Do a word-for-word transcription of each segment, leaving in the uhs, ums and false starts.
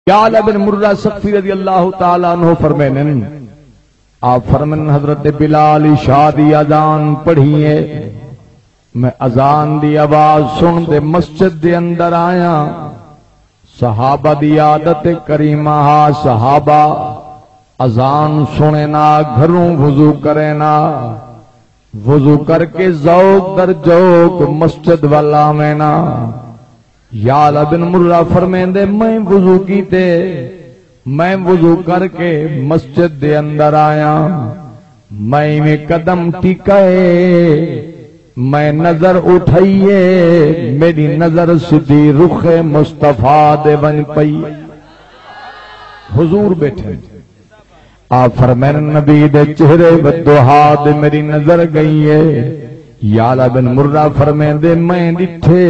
یعلہ بن مرہ ثقفی رضی اللہ تعالیٰ عنہ فرمیندن، آپ فرمیندن، حضرت بلال عشاء دی اذان پڑھی ہے، میں اذان دی آواز سن دے مسجد دے اندر آیا۔ صحابہ دی عادت کریمہ ہا، صحابہ اذان سنینا گھروں وضو کرینا، وضو کر کے ذوق در ذوق مسجد ول آوینا۔ یعلہ بن مرہ فرمیندے، میں وضو کیتے، میں وضو کر کے مسجد دے اندر آیا، میں ایویں قدم ٹکائے، میں نظر اٹھائیے، میری نظر سدھی رخ مصطفیٰ دے ونڄ پئی۔ حضور بیٹھے، آپ فرمائن، نبی دے چہرے والضحیٰ دے میری نظر گئی ہے۔ یعلہ بن مرہ فرمیندے، میں ݙٹھے،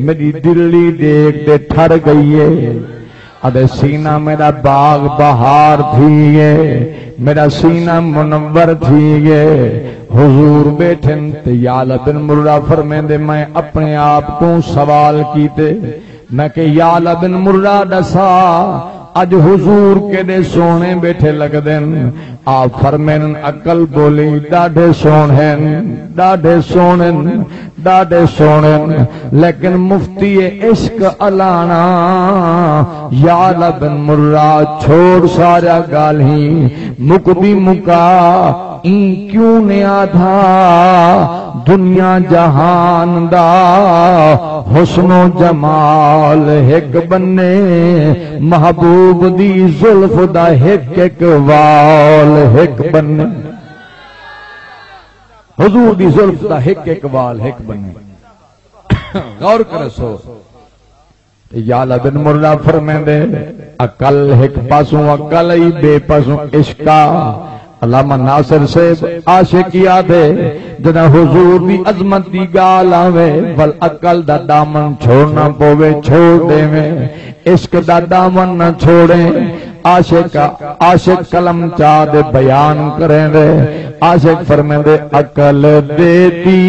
میری دلڑی ݙیکھ تے ٹھر گئی ہے۔ آہدے، سینہ میرا باغ بہار تھی ڳئے، میرا سینہ منور تھی ڳئے۔ حضور بیٹھن تے یعلہ بن مرہ فرمیندے، میں اپنے آپ کوں سوال کیتے، میں کہ یعلہ بن مرہ ݙسا، اڄ حضور کیݙے سوہݨے ٻیٹھے لڳدن۔ آپ فرمیندن، عقل ٻولی، ݙاڈھے سوہݨن، ݙاڈھے سوہݨن، ݙاڈھے سوہݨن، لیکن مفتی عشق الاݨا یعلہ بن مرہ، چھوڑ ساریا ڳالھیں، مکدی مکا، ایں کیوں نئیں آہدا، دنیا جہان دا حسن و جمال ہک بننے، محبوب دی زلف دا ہک ہک وال ہک بننے۔ حضور دی زلف دا ہک ہک وال ہک بننے۔ غور کرسو۔ تے یعلہ بن مرہ فرمیندے، عقل ہک پاسوں عقل ای، ٻئے پاسوں عشق آ۔ علامہ ناصر صاحب عاشقی آہدے، جݙاں حضور دی عظمت دی ڳالھ آوے، ول عقل دا دامن چھوڑݨا پووے، چھوڑ ݙیویں، عشق دا دامن نہ چھوڑیں۔ عاشق، عاشق قلم چا دے بیان کریندے، عاشق فرمیندے، عقل دیتی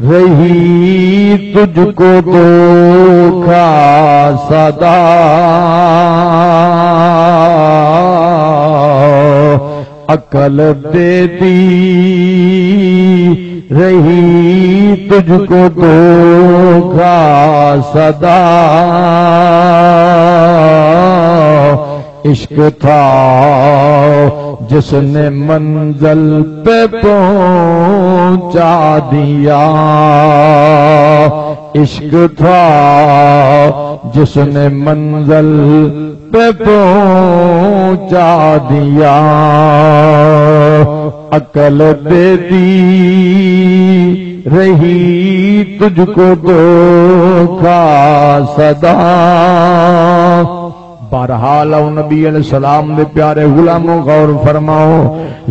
رہی تجھ کو دھوکا سدا، عقل دیتی رہی تجھ کو دھوکا سدا۔ عشق تھا جس نے منزل پہ پہنچا دیا، عشق تھا جس نے منزل پہ پہنچا دیا، عقل دیتی رہی تجھ کو دھوکا سدا۔ بہرحال، او نبی علیہ السلام دے پیارے غلامو، غور فرماؤ،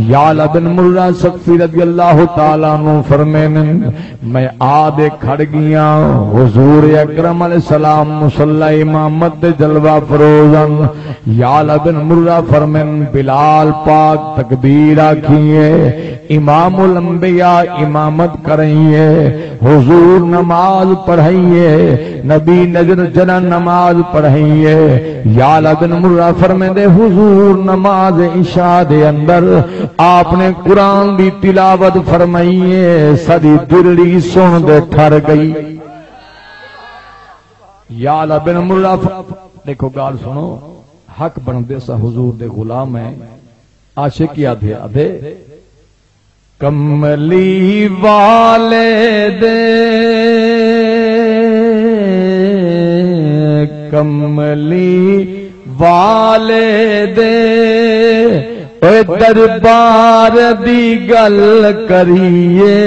یعلہ بن مرہ ثقفی رضی اللہ تعالیٰ عنہ فرمیندن، میں آ دے کھڑ ڳیاں، حضور اکرم علیہ السلام مصلی امامت دے جلوہ فروز ہن۔ یعلہ بن مرہ فرمین، بلال پاک تکبیر آکھی ہے، امام الانبیاء امامت کرائی ہے، حضور نماز پڑھائی ہے، نبی نظر جناں نماز پڑھائی ہے۔ یعلہ بن مرہ فرمیندے، حضور نماز عشاء دے اندر آپ نے قرآن دی تلاوت فرمائی ہے، ساݙی دلڑی سݨ دے ٹھر ڳئی۔ یعلہ بن مرہ ف-، ݙیکھو ڳالھ سݨو، حق بݨدے، اساں حضور دے غلام ہیں۔ عاشق آہدے، آہدے، کملی والے دے، کملی والے دے، اوئے دربار دی ڳل کریے،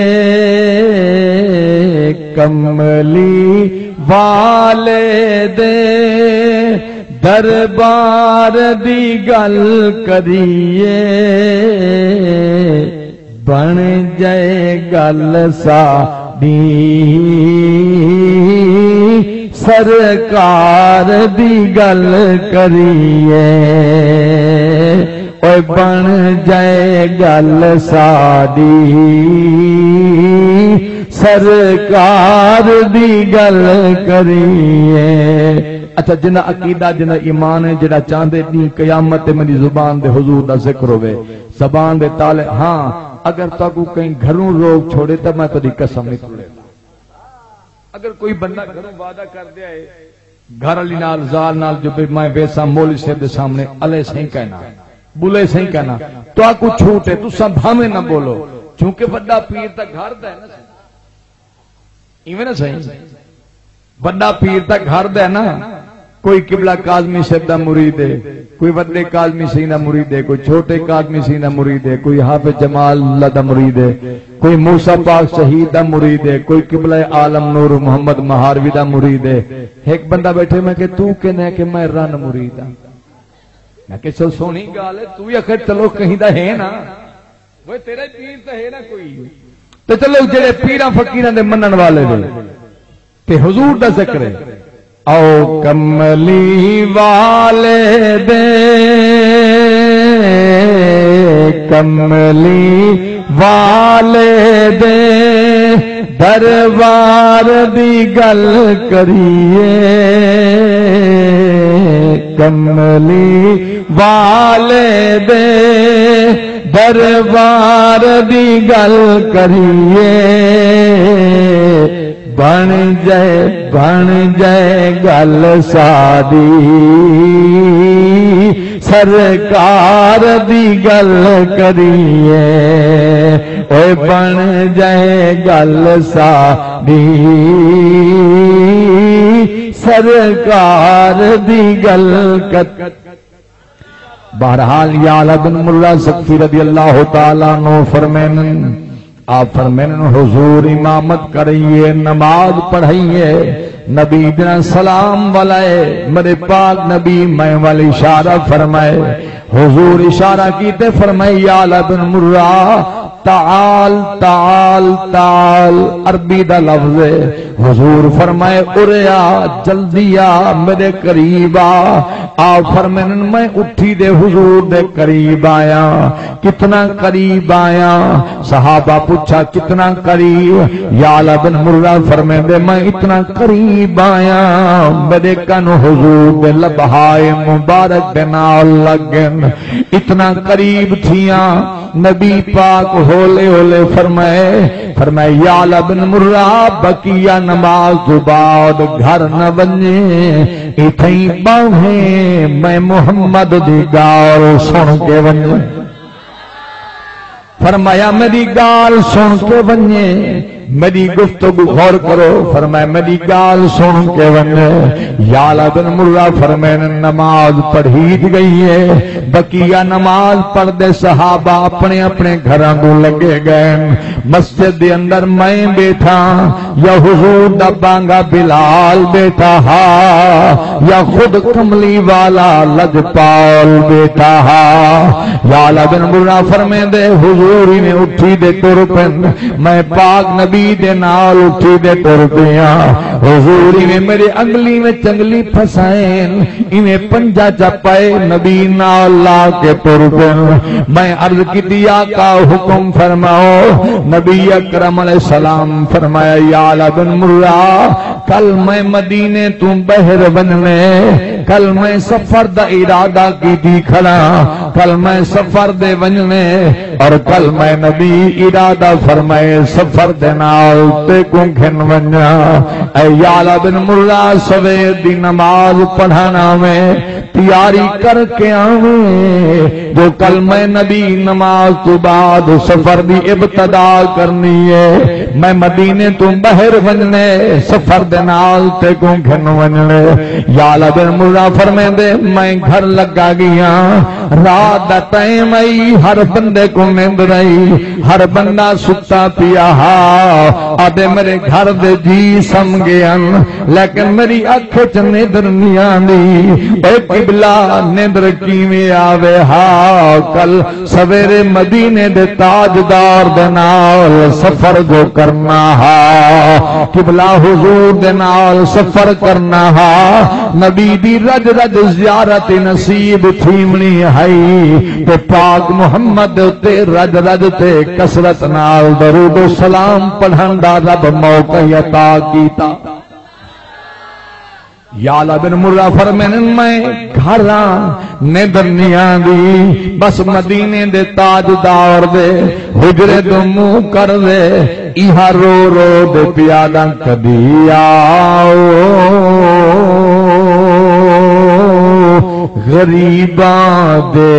کملی والے دے دربار دی ڳل کریے، بݨ ڄئے ڳل ساݙی، سرکار دی ڳل کریے۔ اوئے بݨ جائے ڳل ساݙی، سرکار دی ڳل کریے۔ اچھا، جنہاں عقیدہ، جنہاں ایمان ہے، جیڑھا چاہندے ݙینہہ قیامت تے میݙی زبان دے حضور دا ذکر ہووے، زبان دے تالے، ہاں، اگر تہاکوں کہیں گھروں روک چھوڑے تاں میں تہاݙی قسم نہیں توڑیندا۔ اگر کوئی بندہ گھروں وعدہ کر دے آئے، گھر والی نال، زال نال، جو بھئی میں ویساں مولوی صاحب دے سامنے، الے سائیں کہنا، بلے سائیں کہنا، تہاکوں چھوٹ ہے، تساں بھاویں نہ بولو، کیونکہ وݙا پیر تاں گھر دا ہے نا سائیں۔ ایویں نا سائیں؟ وݙا پیر تاں گھر دا ہے نا۔ کوئی قبلہ کاظمی صاحب دا مرید ہے، کوئی وݙے کاظمی سائیں دا مرید ہے، کوئی چھوٹے کاظمی سائیں دا مرید ہے، کوئی حافظ جمال اللہ دا مرید ہے، کوئی موسیٰ پاک شہید دا مرید ہے، کوئی قبلہ عالم نور محمد مہاروی دا مرید ہے۔ ہک بندہ ٻیٹھے، میں کہ توں کیندے کہ میں رن مرید ہاں۔ میں کہ چل سوہݨی ڳالھ ہے، توں ہی آکھے چلو کہیں دا ہے نا۔ وہ تیرا ہی پیر تاں ہے نا کوئی۔ تے چلو جڑے پیراں فقیراں دے منݨ والے نے، تے حضور دا ذکر ہے۔ او کملی والے دے، کملی والے دے دربار دی ڳل کریے، کملی والے دے دربار دی ڳل کریے، بݨ جائے، بݨ جائے ڳل ساݙی، سرکار دی ڳل کریے، اوئے بݨ جائے ڳل ساݙی، سرکار دی ڳل کر۔ بہرحال، یعلہ بن مرہ ثقفی رضی اللہ تعالیٰ عنہ فرمائن، آپ فرمائن، حضور امامت کرائیے، نماز پڑھائیے، نبی جڑا سلام والا ہے، میرے پاک نبی میں وال اشارہ فرمائے، حضور اشارہ کیتے فرمائے، یعلہ بن مرہ، تعال، تعال، تعال، عربی دا لفظ ہے۔ حضور فرمائے، ارے آ، جلدی آ، میرے قریب آ۔ آپ فرمائن، میں اٹھی دے حضور دے قریب آیا۔ کتنا قریب آیا؟ صحابہ پچھا، کتنا قریب؟ یعلہ بن مرہ فرمیندے، میں اتنا قریب آیا، میرے کن حضور دے لبہائے مبارک دے نال لگ گن۔ اتنا قریب تھیاں، نبی پاک ہولے ہولے فرمائے، فرمائے، یعلہ بن مرہ، بقیہ نماز توں بعد گھر نہ ونڄے، اتھائیں ٻاہیں میں محمد دی ڳالھ سݨ کے ونڄے۔ فرمایا، میری ڳالھ سݨ کے ونڄے۔ میری گفتگو غور کرو، فرمایا، میری ڳالھ سݨ کے ونڄے۔ یعلہ بن مرہ فرمائن، نماز پڑھیج ڳئی ہے۔ بقیہ نماز پڑھدے صحابہ اپݨے اپݨے گھراں کوں لڳے ڳئن۔ مسجد دے اندر میں ٻیٹھا، یا حضور دا بانگا بلال ٻیٹھا ہا، یا خود کملی والا لجپال ٻیٹھا ہا۔ یعلہ بن مرہ فرمیندے، حضور ایویں اٹھی دے ٹر پن، میں پاک نبی دے نال اٹھی دے ٹر پیاں۔ حضور ایویں میرے انگلی وچ انگلی پھسائن، ایویں پنجا چا پائے نبی نال لا کے ٹر پن۔ میں عرض کیتی، آقا حکم فرماؤ۔ نبی اکرم علیہ السلام فرمایا، یعلہ بن مرہ، کل میں مدینے توں ٻاہر ونڄݨے، کل میں سفر دا ارادہ کیتی کھڑا، کل میں سفر دے ونڄݨے، اور کل میں نبی ارادہ فرمائے سفر دے نال تیکوں گھن ونڄاں۔ اے یعلہ بن مرہ، سویر دی نماز پڑھݨ آویں، تیاری کر کے آویں، جو کل میں نبی نماز توں بعد سفر دی ابتدا کرنی ہے۔ میں مدینے توں ٻاہر ونڄݨے، سفر دے نال تیکوں گھن ونڄݨے۔ یعلہ بن مرہ فرمیندے، میں گھر لڳا ڳیاں، رات دا ٹائم آئی، ہر بندے کوں نیندر آئی، ہر بندہ ستا پیا ہا۔ آہدے میرے گھر دے جی سم ڳئن، لیکن میری اکھ اچ نیندر نی آندی۔ اے قبلہ، نیندر کیویں آوے ہا؟ کل سویرے مدینے دے تاجدار دے نال سفر جو کرنا ہا، قبلہ حضور دے نال سفر کرنا ہا، نبی دی رج رج زیارت نصیب تھیونی ہئی، تے پاک محمد تے رج رج تے کثرت نال درود و سلام پڑھن دا رب موقع عطا کیتا۔ یعلہ بن مرہ فرمیندن، میں گھر آں، نیندر نہیں آندی، بس مدینے دے تاجدار دے حجرے دو منہ کر دے، ایہا رو رو دے پیالاں کدی آؤ غریباں دے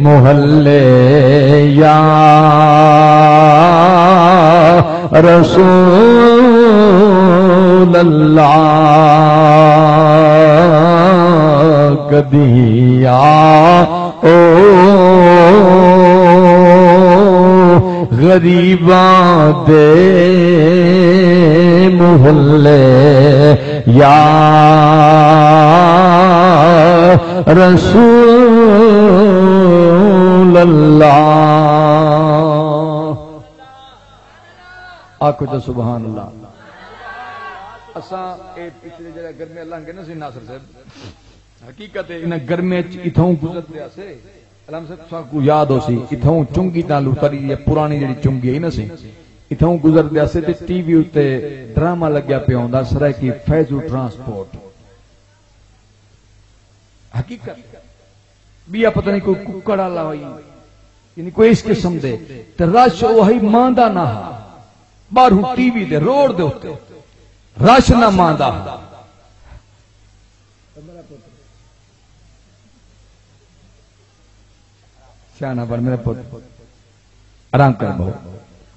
محلے یا رسول اللہ، کدی آ او غریباں دے محلے یا رسول اللہ۔ آکھو جو سبحان اللہ۔ اساں اے پچھلے جڑا گرمیاں لنگھ گئے نا سی ناصر صاحب، حقیقت ہے انہاں گرمیاں چ اتھوں گزردے آسے، علامہ صاحب تساں کوں یاد ہوسی، اتھوں چنگی تاں لتری ہے، پرانی جڑی چنگی ہے نا سی، اتھوں گزردے آسے تے ٹی وی اتے ڈرامہ لگیا پیا ہوندا، سرائیکی فیضو ٹرانسپورٹ۔ حقیقت بیا پتہ نہیں کوئی ککڑ والا ہوئی، یعنی کوئی اس قسم دے، تے رش او ہئی ماندا نہ ہا، باہروں ٹی وی دے روڈ دے اتے رش نہ ماندا ہا۔ سیاݨا بݨ میرے پتر، آرام کر بہو۔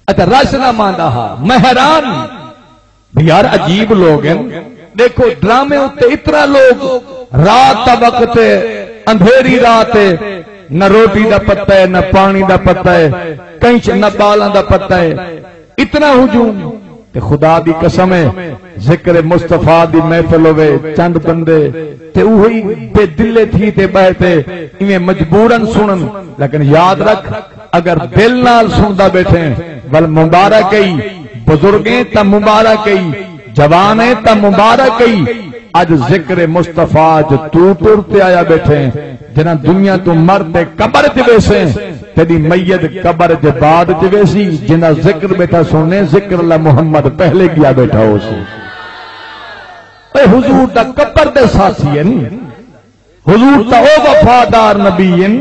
اچھا، رش نہ ماندا ہا، میں حیران بھی یار عجیب لوگ ہیں۔ دیکھو ڈرامے اتے اتنا لوگ، رات دا وقت ہے، اندھیری رات ہے، نہ روٹی دا پتہ ہے، نہ پانی دا پتہ ہے، کہیں نہ بالاں دا پتہ ہے، اتنا ہجوم۔ تے خدا دی قسم ہے، ذکر مصطفیٰ دی محفل ہووے، چند بندے تے اوہی بے دلے تھی تے ٻہہ تے ایویں مجبوراً سݨن، لیکن یاد رکھ، اگر دل نال سݨدا ٻیٹھیں، ول مبارک ہئی، بزرگیں تاں مبارک ہئی، جوانیں تاں مبارک ہئی۔ اڄ ذکر مصطفیٰ اڄ توں ٹر تے آیا ٻیٹھیں، جنہاں دنیا توں مر تے قبر اچ ویسیں، تیݙی میت قبر اچ بعد اچ ویسی، جنہاں ذکر ٻیٹھا سݨے، ذکر اللہ محمد پہلے ڳیا ٻیٹھا ہوسی۔ اے حضور دا قبر دے ساتھی ہن، حضور دا او وفادار نبی ہن،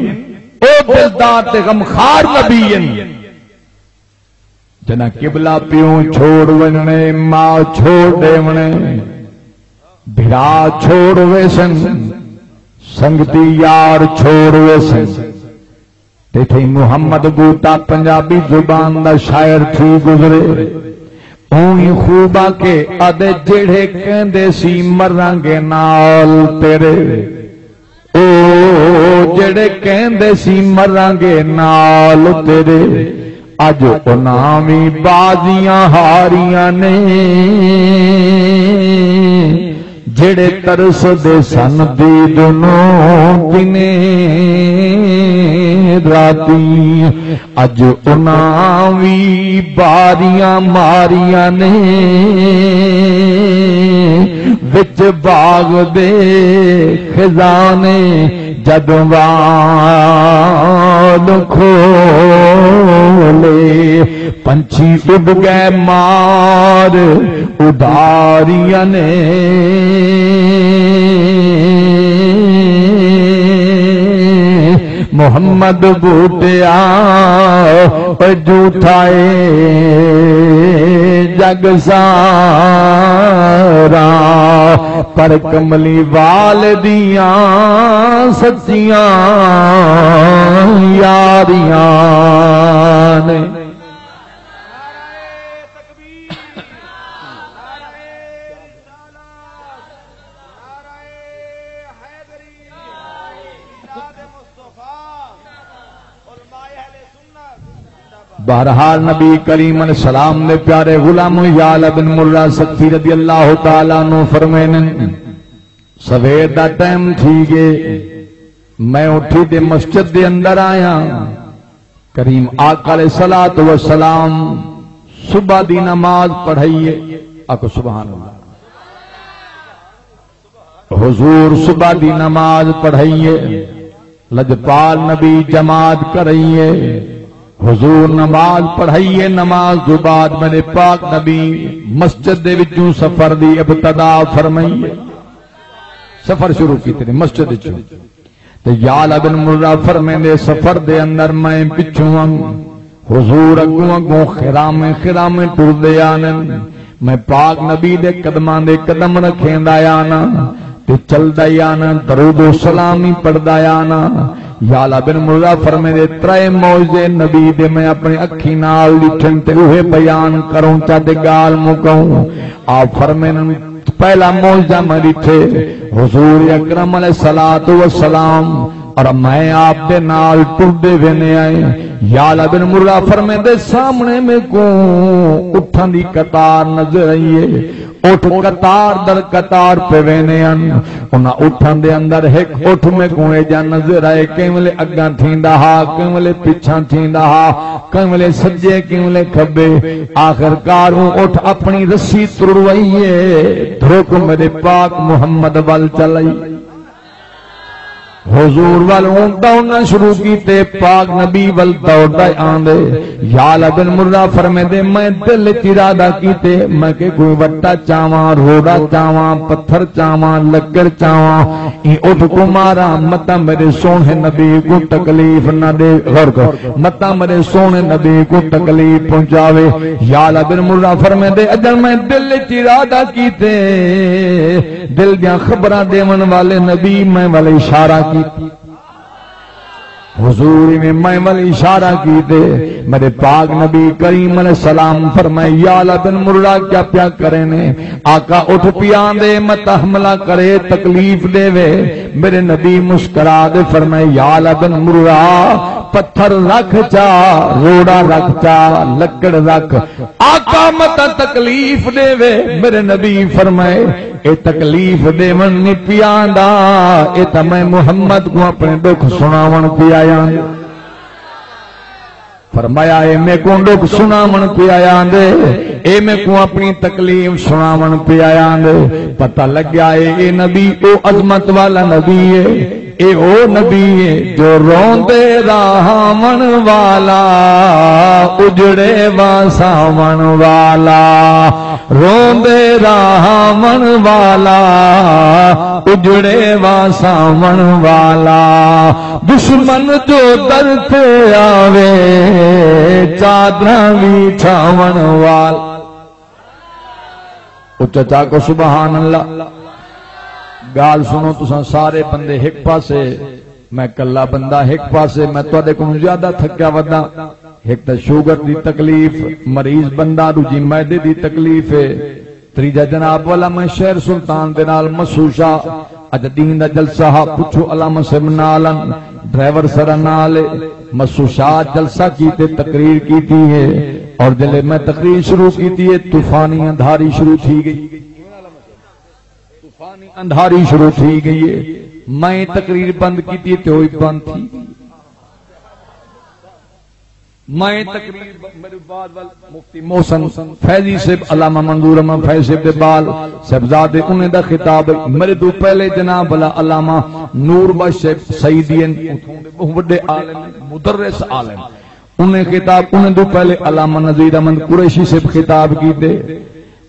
او دلدار تے غمخوار نبی ہن۔ جنہاں قبلہ پیو چھوڑ ونڄݨے، ماء چھوڑ ݙیوݨے، بھرا چھوڑ ویسن، سنگتی یار چھوڑ ویسن۔ تے تھئی محمد بوٹا پنجابی زبان دا شاعر تھی گزرے۔ اونویں خوب آکھے آہدے، جیڑھے کہندے سی مراں گے نال تیرے، او جیڑھے کہندے سی مراں گے نال تیرے، اڄ انہاں وی بازیاں ہاریاں نے۔ جیڑھے ترسدے سن دید نوں دنیں راتیں، اڄ انہاں وی باریاں ماریاں نے۔ وچ باغ دے خزانے جدوں وال کھولے، پنچھی اݙ ڳئے مار اداریاں نے۔ محمد بوٹیا، او جھوٹا اے جڳ سارا، پر کملی والے دیاں سچیاں یاریاں نے۔ بہرحال، نبی کریم علیہ السلام دے پیارے غلام یعلہ بن مرہ سقفی رضی اللہ تعالیٰ عنہ فرمیندن، سویر دا ٹائم تھی ڳئے، میں اٹھی تے مسجد دے اندر آیا، کریم آقا علیہ الصلوۃ والسلام صبح دی نماز پڑھائیے۔ آکھو سبحان اللہ۔ حضور صبح دی نماز پڑھائیے، لجپال نبی جماعت کرائیے۔ حضور نماز پڑھائیے، نماز دو بعد میرے پاک نبی مسجد دے وچوں سفر دی ابتدا فرمائیے۔ سفر شروع کیتے نے مسجد وچوں۔ تے یعلہ بن مرہ فرمیندے، سفر دے اندر میں پچھوں ہم، حضور اگوں اگوں خرامیں خرامیں ٹردے آنن۔ میں پاک نبی دے قدماں دے قدم رکھیندا آنا تے چلدا ہی آنا، درود و سلام ہی پڑھدا آنا۔ یعلہ بن مرہ فرمیندے، ترے معجزے نبی دے میں اپنی اکھیں نال ݙٹھن تے اوہے بیان کروں چا تے ڳالھ مکاؤں۔ آپ فرمیندن، پہلا معجزہ میں ݙٹھے، حضور اکرم علیہ الصلوۃ والسلام اور میں آپ دے نال ٹردے ویندے آئے۔ یعلہ بن مرہ فرمیندے، سامنے میکوں اٹھاں دی قطار نظر آئی ہے، اٹھ قطار در قطار پے ویندے ہن۔ انہاں اٹھاں دے اندر ہک اٹھ میکوں ایجھا نظر آئے، کہیں ویلے اڳاں تھیندا ہا، کہیں ویلے پچھاں تھیندا ہا، کہیں ویلے سڄے، کہیں ویلے کھٻے۔ آخر کار اوں اٹھ اپݨی رسی تروئی ہے، دھرک میرے پاک محمد ول چل آئی۔ حضور ول اوں دوڑنا شروع کیتے، پاک نبی ول دوڑدا آندے۔ یعلہ بن مرہ فرمیندے، میں دل اچ ارادہ کیتے، میں کہ کوئی وٹا چاواں، روڑا چاواں، پتھر چاواں، لکڑ چاواں۔ ایں اٹھ کوں ماراں، متاں میرے سوہݨے نبی کوں تکلیف نہ ݙے، غور کرو، متاں میرے سوہݨے نبی کوں تکلیف پہنچاوے۔ یعلہ بن مرہ فرمیندے، اڄݨ میں دل اچ ارادہ کیتے، دل دیاں خبراں ݙیوݨ والے نبی میں ول اشارہ کیتے۔ حضور ایویں میں ول اشارہ کیتے، میرے پاک نبی کریم علیہ السلام فرمائے، یعلہ بن مرہ کیا پیا کرینے؟ آقا اٹھ پیا آندے، متاں حملہ کرے، تکلیف ݙیوے۔ میرے نبی مسکرا تے فرمائے، یعلہ بن مرہ، پتھر رکھ چا، روڑا رکھ چا، لکڑ رکھ، آقا متاں تکلیف ݙیوے۔ میرے نبی فرمائے، اے تکلیف ݙیوݨ نہیں پیا آندا، اے تاں میں محمد کوں اپݨے ݙکھ سݨاوݨ پیا آیا۔ فرمایا، اے میکوں ݙکھ سݨاوݨ پیا آندے، اے میکوں اپݨی تکلیف سݨاوݨ پیا آندے۔ پتہ لڳیا اے، اے نبی او عظمت والا نبی اے، اے او نبی اے جو روندے رہاوݨ والا، اجڑے وساوݨ والا، روندے رہاوݨ والا، اجڑے وساوݨ والا۔ دشمن جو در تے آوے، چادراں وچھاوݨ والا۔ اچا چا آکھو سبحان اللہ۔ ڳالھ سݨو تساں سارے بندے ہک پاسے، میں کلھا بندہ ہک پاسے، میں تہاݙے کولوں زیادہ تھکیا وداں۔ ہک تاں شوگر دی تکلیف، مریض بندہ، ݙوجھی معدے دی تکلیف ہے۔ تریجھا جناب والا میں شہر سلطان دے نال مسو شاہ، اڄ ݙینہہ دا جلسہ ہا، پچھو علامہ صاحب نال ہن، ڈرائیور سارا نال ہے۔ مسو شاہ جلسہ کیتے تقریر کیتی ہے، اور جلے میں تقریر شروع کیتی ہے، طوفانی اندھاری شروع تھی ڳئی۔ طوفانی اندھاری شروع تھی ڳئی ہے۔ میں تقریر بند کیتی ہے تے ہوئی بند تھی ڳئی۔ میں تقریر ب-، میرے بعد وال مفتی محسن فیضی صاحب، علامہ منظور احمد فیضی صاحب دے بال صاحبزادے، انہیں دا خطاب ہے۔ میرے تو پہلے جناب والا علامہ نور بخش صاحب سعیدی ہیں، اتھوں دے بہت وڈے عالم ہیں، مدرس عالم۔ انہیں خطاب، انہیں تو پہلے علامہ نذیر احمد قریشی صاحب خطاب کیتے۔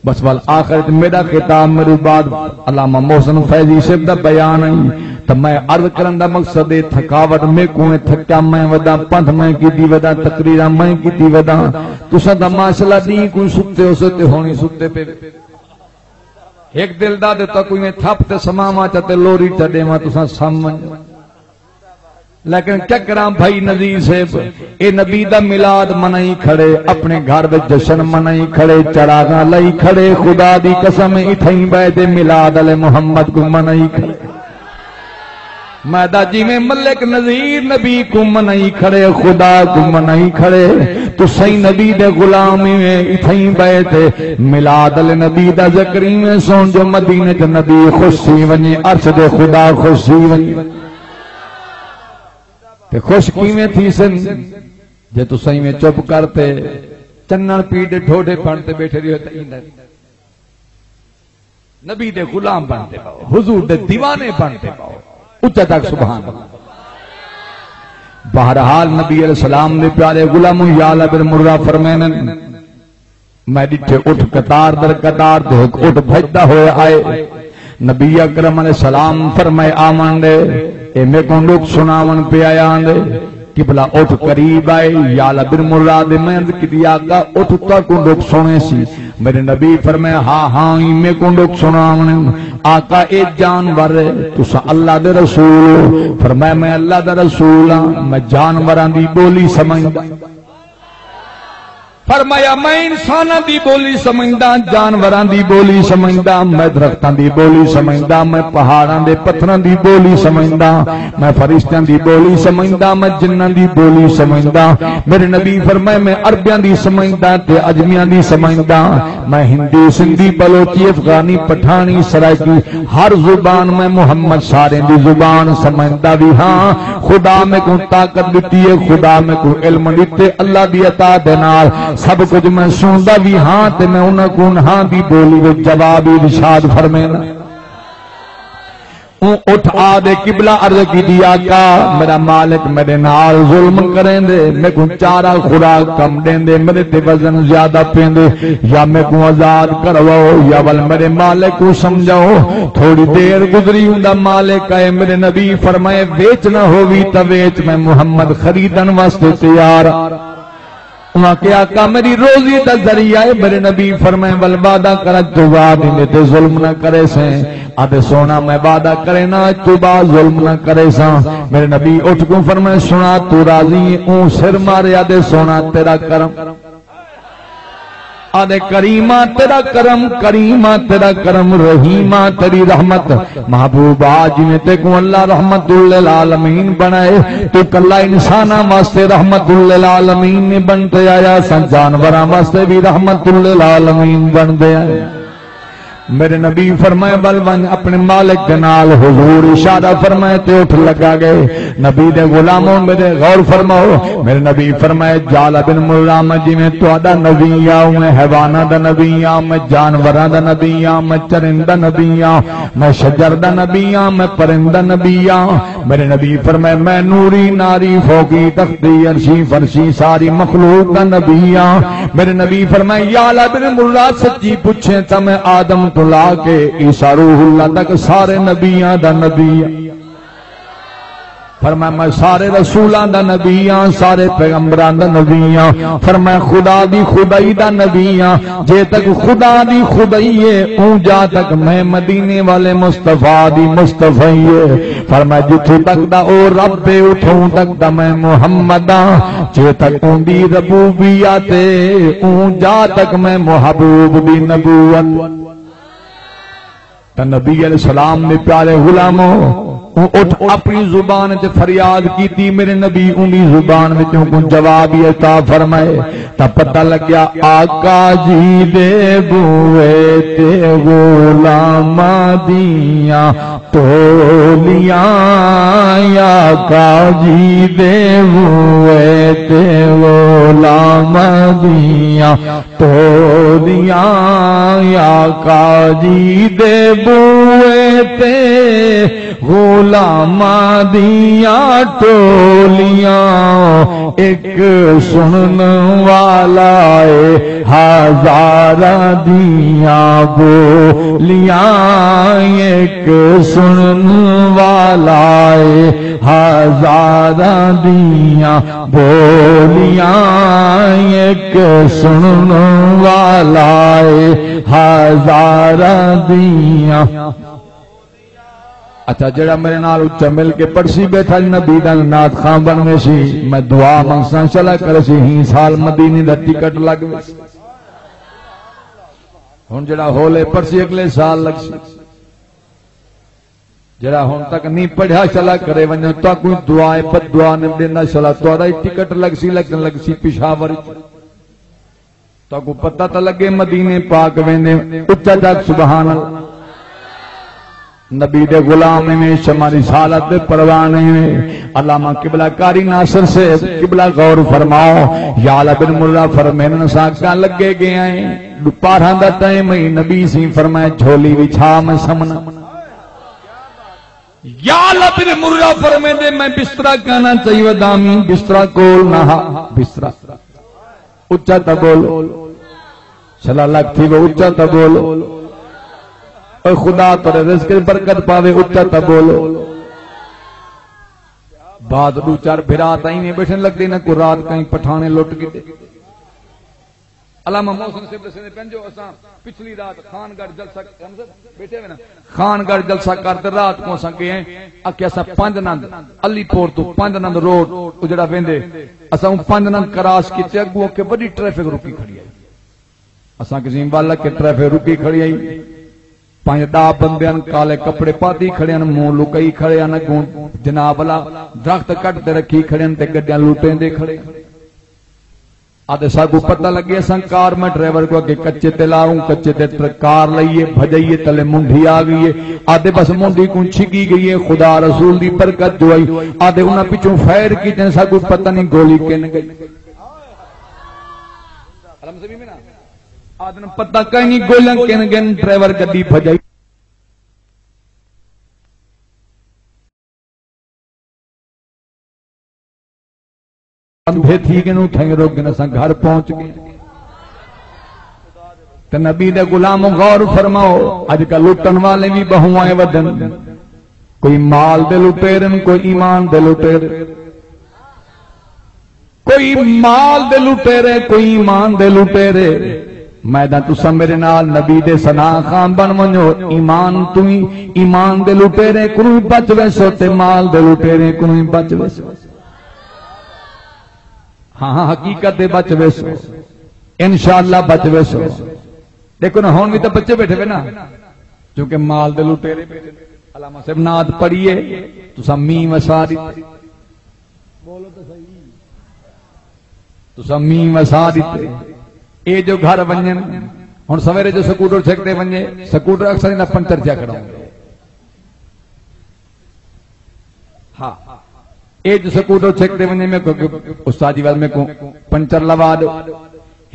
بس ول آخر وچ میݙا خطاب، میݙے بعد علامہ محسن فیضی صاحب دا بیان آئی۔ تاں میں عرض کرݨ دا مقصد اے، تھکاوٹ میکوں اے، تھکیا میں وداں، پندھ میں کیتی وداں، تقریراں میں کیتی وداں۔ تساں تاں ماشاءاللہ ݙینہہ کوں ستے ہوسے تے ہݨ ہی ستے پے۔ ہک دل دا تے تاں کوئی میں تھپ تے سماواں چا تے لوری چا ݙیواں، تساں سم ونڄو۔ لیکن کیا کراں بھائی نذیر صاحب، اے نبی دا میلاد منائی کھڑے، اپݨے گھر وچ جشن منائی کھڑے، چراغاں لائی کھڑے، خدا دی قسم اتھائیں ٻہہ تے میلاد والے محمد کوں منائی کھڑے۔ میں دا جیویں ملک نذیر نبی کوں منائی کھڑے، خدا کوں منائی کھڑے، تسیں نبی دے غلام ایویں اتھائیں ٻہہ تے میلاد والے نبی دا ذکر ایویں سݨ جو مدینے تے نبی خوش تھی ونڄے، عرش دے خدا خوش تھی ونڄے۔ تے خوش کیویں تھیسن؟ جے تساں ایویں چپ کر تے چنݨ پی ݙے ڈھوڈے بݨ تے ٻیٹھے رہو تاں ایندا نبی دے غلام بݨ تے پاؤ، حضور دے دیوانے بݨ تے پاؤ۔ اچا تک سبحان اللہ۔ بہرحال نبی علیہ السلام دے پیارے غلاموں، یعلہ بن مرہ فرمیندن، میں ݙٹھے اٹھ قطار در قطار تے ہک اٹھ بھڄدا ہویا آئے۔ نبی اکرم علیہ السلام فرمائے، آوݨ ݙے، اے میکوں ݙکھ سݨاوݨ پیا آندے۔ قبلہ اٹھ قریب آئے، یعلہ بن مرہ دے میں عرض کیتی، آقا اٹھ تہاکوں ݙکھ سݨیسی؟ میرے نبی فرمائے، ہاں ہاں، ایں میکوں ݙکھ سݨاوݨ۔ آقا اے جانور ہے، تساں اللہ دے رسول ہو؟ فرمایا، میں اللہ دا رسول ہاں، میں جانوراں دی ٻولی سمجھدا۔ فرمایا، میں انساناں دی ٻولی سمجھداں، جانوراں دی ٻولی سمجھداں، میں درختاں دی ٻولی سمجھداں، میں پہاڑاں دے پتھراں دی ٻولی سمجھداں، میں فرشتیاں دی ٻولی سمجھداں، میں جناں دی ٻولی سمجھداں۔ میرے نبی فرمائے، میں عربیاں دی سمجھداں تے عجمیاں دی سمجھداں، میں ہندی، سندھی، بلوچی، افغانی، پٹھانی، سرائیکی، ہر زبان میں محمد سارے دی زبان سمجھدا وی ہاں۔ خدا میکوں طاقت ݙتی ہے، خدا میکوں علم ݙتے، اللہ دی عطا دے نال سب کجھ میں سݨدا وی ہاں تے میں انہاں کوں انہاں دی ٻولی وچ جواب ارشاد فرمینا۔ اوں اٹھ آ ݙے قبلہ عرض کیتی، آقا میرا مالک میرے نال ظلم کریندے، میکوں چارہ خوراک کم ݙیندے، میرے تے وزن زیادہ پیندے، یا میکوں آزاد کرواؤ یا ول میرے مالک کوں سمجھاؤ۔ تھوڑی دیر گزری، اوندا مالک آئے، میرے نبی فرمائے، ویچ نہ ہووی تاں ویچ، میں محمد خریدݨ واسطے تیار ہاں۔ انہاں کہیا، آقا میری روزی دا ذریعہ ہے۔ میرے نبی فرمائے، ول وعدہ کر، اڄ توں بعد ایندے تے ظلم نہ کریسیں۔ آہدے، سوہݨا میں وعدہ کرینا، اڄ توں بعد ظلم نہ کریساں۔ میرے نبی اٹھ کوں فرمائے، سݨا توں راضی ہیں؟ اوں سر مارے، آہدے، سوہݨا تیرا کرم۔ آہدے، کریما تیرا کرم، کریما تیرا کرم، رحیما تیری رحمت۔ محبوبا، جویں تیکوں اللہ رحمت للعالمین بݨائے، توں کلھا انساناں واسطے رحمت للعالمین نہیں بݨ تے آیا، اساں جانوراں واسطے وی رحمت للعالمین بݨ تے آئے۔ میرے نبی فرمائے، ول ونڄ اپݨے مالک دے نال۔ حضور اشارہ فرمائے تے اٹھ لڳا ڳئے۔ نبی دے غلاموں، میرے غور فرماؤ، میرے نبی فرمائے، یعلہ بن مرہ، میں جویں تہاݙا نبی ہاں، اونویں حیواناں دا نبی ہاں، میں جانوراں دا نبی ہاں، میں چرند دا نبی ہاں، میں شجر دا نبی ہاں، میں پرند دا نبی ہاں۔ میرے نبی فرمائے، میں نوری ناری فوقی تختی عرشی فرشی ساری مخلوق دا نبی ہاں۔ میرے نبی فرمائے، یعلہ بن مرہ، سچی پچھیں تاں میں آدم توں لا کے عیسیٰ روح اللہ تک سارے نبیاں دا نبی ہاں۔ فرمایا، میں سارے رسولاں دا نبی ہاں، سارے پیغمبراں دا نبی ہاں۔ فرمایا، خدا دی خدائی دا نبی ہاں۔ جے تک خدا دی خدائی ہے، اوں جا تک میں مدینے والے مصطفیٰ دی مصطفی ہے۔ فرمایا، جتھوں تک دا او رب ہے، اتھوں تک دا میں محمد ہاں۔ جے تک اوندی ربوبیت ہے، اوں جا تک میں محبوب دی نبوت۔ تاں نبی علیہ السلام دے پیارے غلاموں، اوں اٹھ اپݨی زبان وچ فریاد کیتی، میرے نبی اوندی زبان وچ اونکوں جواب ہی عطا فرمائے۔ تاں پتہ لڳیا، آقا جی دے بوئے تے غلاماں دیاں ٹولیاں، آقا جی دے بوئے تے غلاماں دیاں ٹولیاں، آقا جی دے بوئے تے غلاماں دیاں ٹولیاں۔ اک سݨݨ والا اے ہزاراں دیاں ٻولیاں، اک سݨݨ والا اے ہزاراں دیاں ٻولیاں، اک سݨݨ والا اے ہزاراں دیاں۔ اچھا، جیڑھا میرے نال اچا مل کے پڑھسی ٻیٹھا، نبی دا نعت خواں بݨ ویسی۔ میں دعا منگساں، شلا کرسی، ہیں سال مدینے دا ٹکٹ لڳ ویسی۔ ہݨ جیڑھا ہولے پڑھسی، اڳلے سال لڳسی۔ جیڑھا ہݨ تک نہیں پڑھیا، شلا کرے ونڄو، تہاکوں دعا ہے، بد دعا نہیں ݙیندا، شلا تہاݙا ہی ٹکٹ لڳسی، لڳن لڳسی پشاور وچ۔ تہاکوں پتہ تاں لڳے مدینے پاک ویندے۔ اچا چا آکھ سبحان اللہ۔ نبی دے غلام ایویں، شمع رسالت دے پروان ایویں۔ علامہ قبلہ قاری ناصر صاحب قبلہ غور فرماؤ، یعلہ بن مرہ فرمیندن، اساں اڳاں لڳے ڳئے ہیں، ݙوپہراں دا ٹائم ہئی، نبی سئیں فرمائے، جھولی وچھا، میں سمنا۔ یعلہ بن مرہ فرمیندے، میں بسترا کانا چاہی ودا، میں بسترا کول نہ ہا، بسترا اچا تا بولو۔ شلا لگ تھی وہ اچا تا بولو۔ اے خدا تیرے رزق وچ برکت پاوے، اچا تا بولو۔ بعد ݙو چار بھرا تاں ایویں ٻیٹھن لڳدے نہ، کو رات کہیں پٹھانے لٹ کیتے۔ علامہ محسن صاحب ݙسیندے پئن جو اساں پچھلی رات خان گڑھ جلسہ، ٻیٹھے ہوئے نا، خان گڑھ جلسہ کر تے رات کوں اساں ڳئے ہیں، آکھیا اساں پنج نند، علی پور توں پنج نند روڈ، او جڑا ویندے، اساں اوں پنج نند کراس کیتے، اڳوں اکھے وݙی ٹریفک رکی کھڑی ہئی۔ اساں کسیں ول اکھے ٹریفک رکی کھڑی ہئی۔ پنج ݙاہ بندے ہن، کالے کپڑے پاتی کھڑے ہن، منہ لکائی کھڑے ہن، اڳوں جناب والا درخت کٹ تے رکھی کھڑے ہن تے گݙیاں لٹیندے کھڑے ہن۔ آہدے، ساکوں پتہ لڳے، اساں کار، میں ڈرائیور کوں آکھے کچے تے لاؤں، کچے تے ٹر-، کار لائیے، بھڄائیے، تلے منڈھی آ ڳئی ہے۔ آہدے، بس منڈھی کوں چھگی ڳئی ہے، خدا رسول دی برکت جو آئی۔ آہدے، انہاں پچھوں فائر کیتے، ساکوں پتہ نہیں گولی کن ڳئی۔ آہدن، پتہ کائنی گولیاں کن ڳن، ڈرائیور گݙی بھڄائی۔ اندھے تھی ڳن، اتھائیں رک ڳن، اساں گھر پہنچ ڳئے۔ تے نبی دے غلامو، غور فرماؤ، اڄ کل لٹݨ والے وی ٻہوں آئے ودن، کوئی مال دے لٹیرن، کوئی ایمان دے لٹیرن۔ کوئی مال دے لٹیرے، کوئی ایمان دے لٹیرے۔ میں تاں، تساں میرے نال نبی دے ثنا خواں بݨ ونڄو، ایمان توں ہی، ایمان دے لٹیرے کنوں ہی بچ ویسو تے مال دے لٹیرے کنوں ہی بچ ویسو۔ ہاں، ہاں، حقیقت دے بچ ویسو، انشاءاللہ بچ ویسو۔ ݙیکھو نا، ہݨ وی تاں بچے ٻیٹھے وے نا، کیونکہ مال دے لٹیرے ٻیٹھے۔ علامہ صاحب نعت پڑھیے، تساں مینہ وسا ݙتے۔ بولو تو صحیح۔ تساں مینہ وسا ݙتے۔ اے جو گھر ونڄن، ہݨ سویرے جو سکوٹر چھک تے ونڄے، سکوٹر اکثر ایندا پنچر تھیا کھڑا ہوندے۔ ہاں۔ اے جو سکوٹر چھک تے ونڄے، میکوں آکھے، استاد جی، ول میکوں پنچر لوا ݙیو۔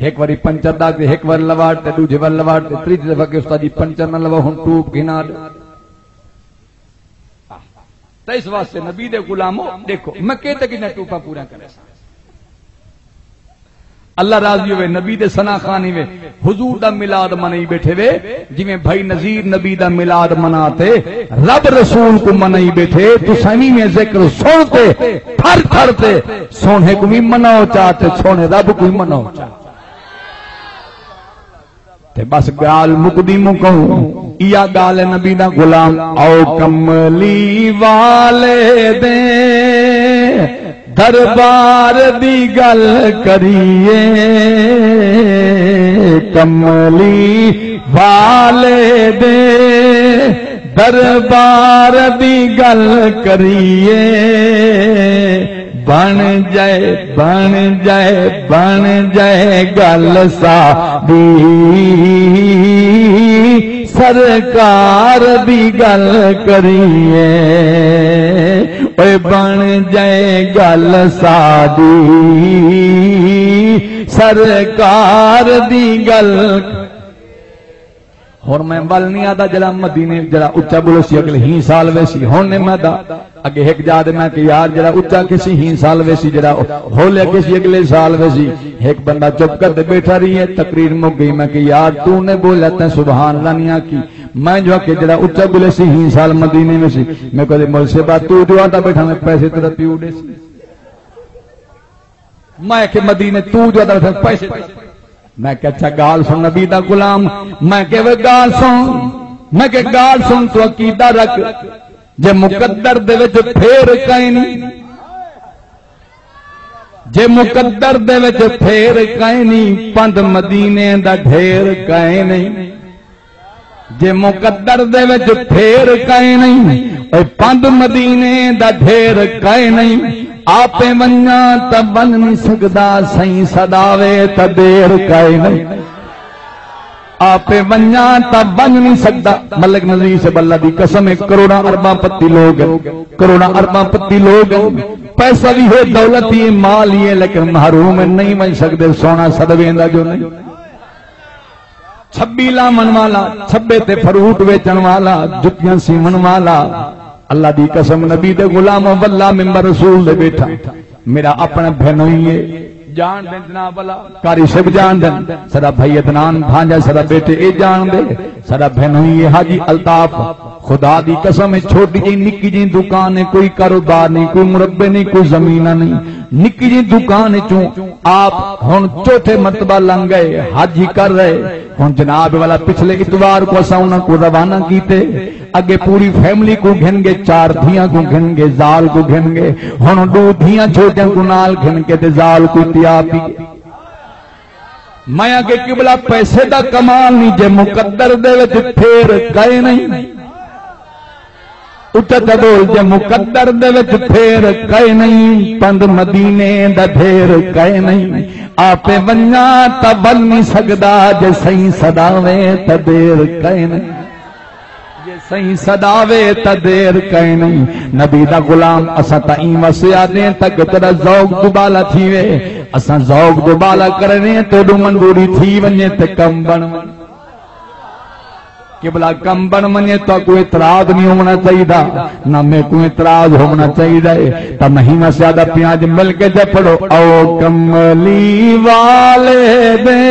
ہک واری پنچر دا تے ہک واری لوا ݙتے، ݙوجھی واری لوا ݙتے، تریجھی دفعہ آکھے، استاد جی، پنچر نہ لواؤ، ہݨ ٹوپ گھنا ݙیو۔ تے اس واسطے نبی دے غلامو، ݙیکھو، میں کہہ تے کتنے ٹوپاں پوریاں کرے ساں۔ اللہ راضی ہوئے، نبی دے ثنا خواں وے، حضور دا میلاد منائی ٻیٹھے وے، جویں بھائی نذیر نبی دا میلاد منا تے رب رسول کوں منائی ٻیٹھے، تساں وی میں ذکر سݨ تے تھر تھر تے سوہݨے کوں وی مناؤ چا تے سوہݨے رب کوں وی مناؤ چا۔ تے بس ڳالھ مکدی مکاؤں، ایہا ڳالھ ہے نبی دا غلام۔ او کملی والے دے دربار دی ڳل کریے، کملی والے دے دربار دی ڳل کریے، بݨ جائے، بݨ جائے، بݨ جائے ڳل ساݙی، سرکار دی ڳل کریے، اوئے بݨ جائے ڳل ساݙی، سرکار دی ڳل۔ ہݨ میں ول نہیں آہدا، جڑا مدینے، جڑا اچا ٻولے سی اگلے ہی سال ویسی، ہݨ نہیں میں آہدا۔ اگے ہک جا تے میں کہ یار جڑا اچا کسی ہی سال ویسی، جڑا ہولے کسی اگلے سال ویسی۔ ہک بندہ چپ کر تے ٻیٹھا رہی ہے، تقریر مک گئی۔ میں کہ یار تو نے بولیا، تیں سبحان اللہ نہیں آکھی۔ میں جو آکھے جڑا اچا ٻولے سی ہی سال مدینے ویسی۔ میں کہے مول صاحب تو جو آہدا ٻیٹھا میں پیسے تیرا پیو ݙیسی۔ میں کہ مدینے تو جو آہدا ٻیٹھا پیسے تیرا۔ میں کہ اچھا ڳالھ سݨ نبی دا غلام، میں کہ وے ڳالھ سݨ، میں کہ ڳالھ سݨ تو عقیدہ رکھ، جے مقدر دے وچ پھیر کائنی، جے مقدر دے وچ پھیر کائنی، پندھ مدینے دا ڈھیر کائنی۔ جے مقدر دے وچ پھیر کائنی، اے پندھ مدینے دا ڈھیر کائنی۔ آپے ونڄاں تاں ونڄ نہیں سڳدا، سئیں سݙاوے تاں دیر کائنی۔ آپے ونڄاں تاں ونڄ نی سڳدا۔ ملک نذیر صاحب، اللہ دی قسم ہے، کروڑاں ارباں پتی لوگ ہن، کروڑاں ارباں پتی لوگ ہن، پیسہ وی ہے، دولت ہی ہے، مال ہی ہے، لیکن محروم ہن، نہیں ونڄ سڳدے۔ سونا سݙ ویندا جو نہیں۔ چھٻی لاوݨ والا، چھٻے تے فروٹ ویچݨ والا، جتیاں سیوݨ والا، اللہ دی قسم، نبی دے غلام، واللہ ممبر رسول دے ٻیٹھا، میرا اپݨا بھنوئی ہے، ڄاݨدن جناب والا، قاری صاحب ڄاݨدن، ساݙا بھائی عدنان بھانجا، ساݙا ٻیٹے اے ڄاݨدے، ساݙا بھنوئی ہے حاجی الطاف۔ خدا دی قسم ہے، چھوٹی جئی نکی جئی دکان ہے، کوئی کاروبار نہیں، کوئی مربے نہیں، کوئی زمینہ نہیں، نکی جئی دکان چوں آپ ہݨ چوتھے مرتبہ لنگھ ڳئے، حج ہی کر رہے۔ ہݨ جناب والا پچھلے اتوار کوں اساں انہاں کوں روانہ کیتے، اڳے پوری فیملی کوں گھن ڳئے، چار دھیاں کوں گھن ڳئے، زال کوں گھن ڳئے، ہݨ ݙو دھیاں چھوٹیاں کوں نال گھن کے تے زال کوں تیا پی ڳئے۔ میں آکھیا قبلہ، پیسے دا کمال نہیں، جے مقدر دے وچ پھیر کائے نہیں۔ اچا چا ٻول، جے مقدر دے وچ پھیر کائے نہیں، پندھ مدینے دا ڈھیر کائے نہیں۔ آپے ونڄاں تاں ونڄ نہیں سڳدا، جے سئیں سݙاوے تاں دیر کائے نہیں۔ جے سئیں سݙاوے تاں دیر کائے نہیں۔ نبی دا غلام، اساں تاں ایں واسطے آہدے ہیں تاکہ تیݙا ذوق دوبالا تھیوے۔ اساں ذوق دوبالا کرݨے ہیں، تیݙوں منظوری تھی ونڄے تے کم بݨ ونڄے۔ قبلہ، کم بݨ ونڄے، تہاکوں اعتراض نہیں ہووݨا چاہیدا، نہ میکوں اعتراض ہووݨا چاہیدا ہے۔ تاں میں ایں واسطے آہدا پیاں، اڄ مل کے چا پڑھو، او کملی والے دے،